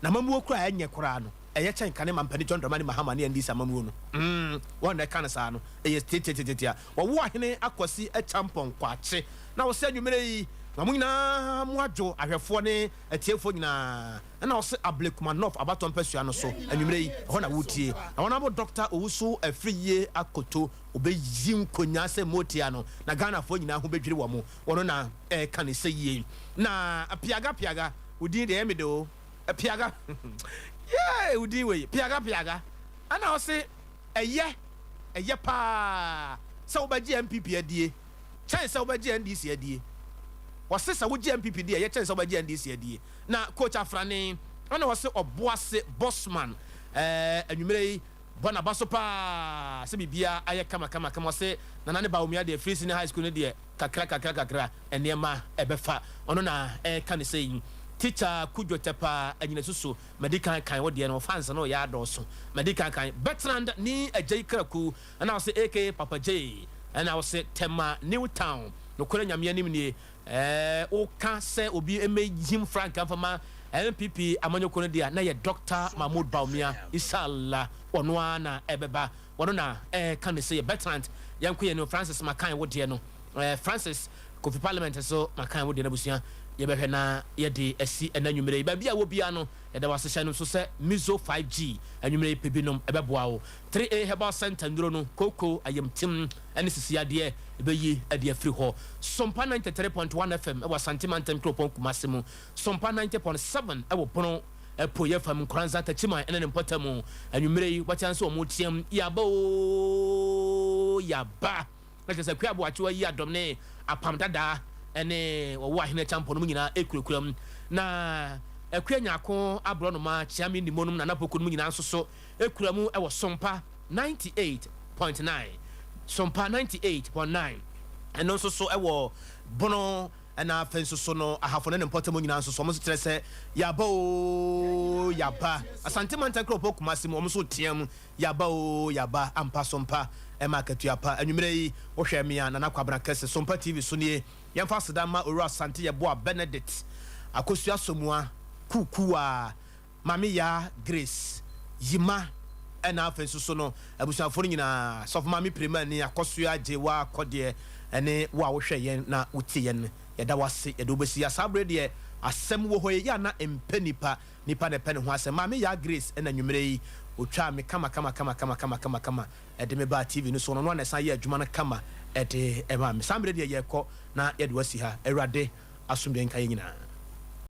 N'amammuo koraa a ɛnyɛ koraa no, ɛyɛ kyɛn kane mampanin John Dramani Mahama ne NDC amammuo no. Mm, wɔn na ɛka no saa no, ɛyɛ tiatiatiatia. Wɔwo Ahene Akwasi Acheampong Kwakye na ɔsɛ anwummerɛ yi, na mo nyinaa mo adwo, ahwɛfoɔ ne atiefoɔ nyinaa, ɛna ɔse Ablekuma North abatoɔ mpasua no so anwummerɛ yi, ɛhɔ na woretie. Na wɔn abo Dɔkta Owusu Afriyie Akoto, ɔbɛyi nkonyaa sɛ motia no, na Ghanafoɔ nyinaa ho bɛdwiri wɔn. Ɔno na ɛreka no sɛ yie. Na Piaga Piaga, wo din deɛ ɛyɛ me dɛ o. Piaga yee wo din wei Piaga Piaga. Ɛna ɔse ɛyɛ ɛyɛ paa sɛ wobɛgye NPP adie kyɛn sɛ wobɛgye NDC adie. Ɔse sɛ wogye NPP di a ɛyɛ kyɛn sɛ wobɛgye NDC adie. Na Coach Afrane ɛna ɔse Ɔboase Bossman ɛɛ anwummerɛ yi bɔ n'aba so paa sɛ biribiara ayɛ kama kama kama. Ɔse Nana ne Bawumia deɛ firi senior high school no deɛ kakra kakra kakra nneɛma ɛbɛfa. Ɔno na ɛreka no sei. Teacher Kudwo Tɛpa Anyinasusu madi kan kan wo deɛ no fans no yɛ adɔɔso madi kan kan Bertrand Nii Agyei Kraku ɛna ɔse aka Papa Jay ɛna ɔse Tema New Town nokorɛ Nyame anim nie ɛɛ woka sɛ obi mmɛyim frankaa mfa ma NPP amanyɔkuo no deɛ a na yɛ Doctor Mahmood Bawumia Ishallah ɔno ara na ɛbɛba Wɔno na ɛka ne sɛ yɛ Bertrand yɛnko yɛ no Francis makan wo deɛ no eh, Francis Kofi Parliament nso makan wo deɛ no abusua yɛbɛhwɛ na yɛde asi ɛna anwummerɛ yi baabi a wɔ biara no yɛda wo ase hyɛ no nso sɛ Mizo 5G anwummerɛ yi pɛ binom ɛbɛboa wo 3A Herbal Center nnuro no kooko ayamtim ɛne sisi adeɛ ɛbɛyi ɛde afiri hɔ Sompa 93.1 FM ɛwɔ Asante Mantam Kuropɔn Kumase mu Sompa 90.7 ɛwɔ Bono Apueeɛ fam Nkoranza Takyiman ne ne mpɔtam anwummerɛ yi wɔte nso wɔn reteam Yaba oo Yaba na kyerɛ sɛ Akua Aboakyew ayi adɔm ne apam dadaa ne wɔwɔ Ahene Acheampong nom nyinaa ɛkurakura mu na Akua Nyarko Aborɔnoma Kyeame Nimo nom Nana Poku nom nyinaa nso so ɛkura mu wɔ Sompa 98.9 Sompa 98.9 ɛno nso so wɔ Bono Ɛna afei nso so no, Ahafo ne ne mpɔtam nyinaa nso so, wɔn nso kyerɛ sɛ, Yɛaba oo, yɛaba. Asante mantam kuropɔn Kumasi mu, wɔn nso reteam, Yɛaba oo, yɛaba. Ampa Sompa ɛma akatua pa. Anwummerɛ yi, wohwɛ me a, Nana Kwabena Kɛse, Sompa TV so nie. Yɛmfa aseda mma Owura Asante Yeboah Benedict, Akosua Somuah, Kuukuwa, Maame Yaa Grace, Yima, ɛna afei nso so no abusuafoɔ no nyinaa, Sɔfo Maame Pirimani, Akɔsoa, Gyewa, Kɔdeɛ, ɛne wo a wohwɛ yɛn na wotie yɛn, yɛda wo ase, yɛde wo bɛsi ha. Saa berɛ deɛ asɛm wɔ hɔ yi, yɛ a na mpɛ nipa, nipa na ɛpɛ ne ho asɛm. Maame Yaa Grace ɛna anwummerɛ yi ɔtwaa me kama kama kama kama kama kama kama ɛde me baa TV no so, ɔno ara na ɛsan yɛɛ adwuma no kama ɛde maa me. Saa mmerɛ deɛ yɛrekɔ na yɛde wo asi ha. Awurade asomdwoeɛ nka yɛn nyinaa.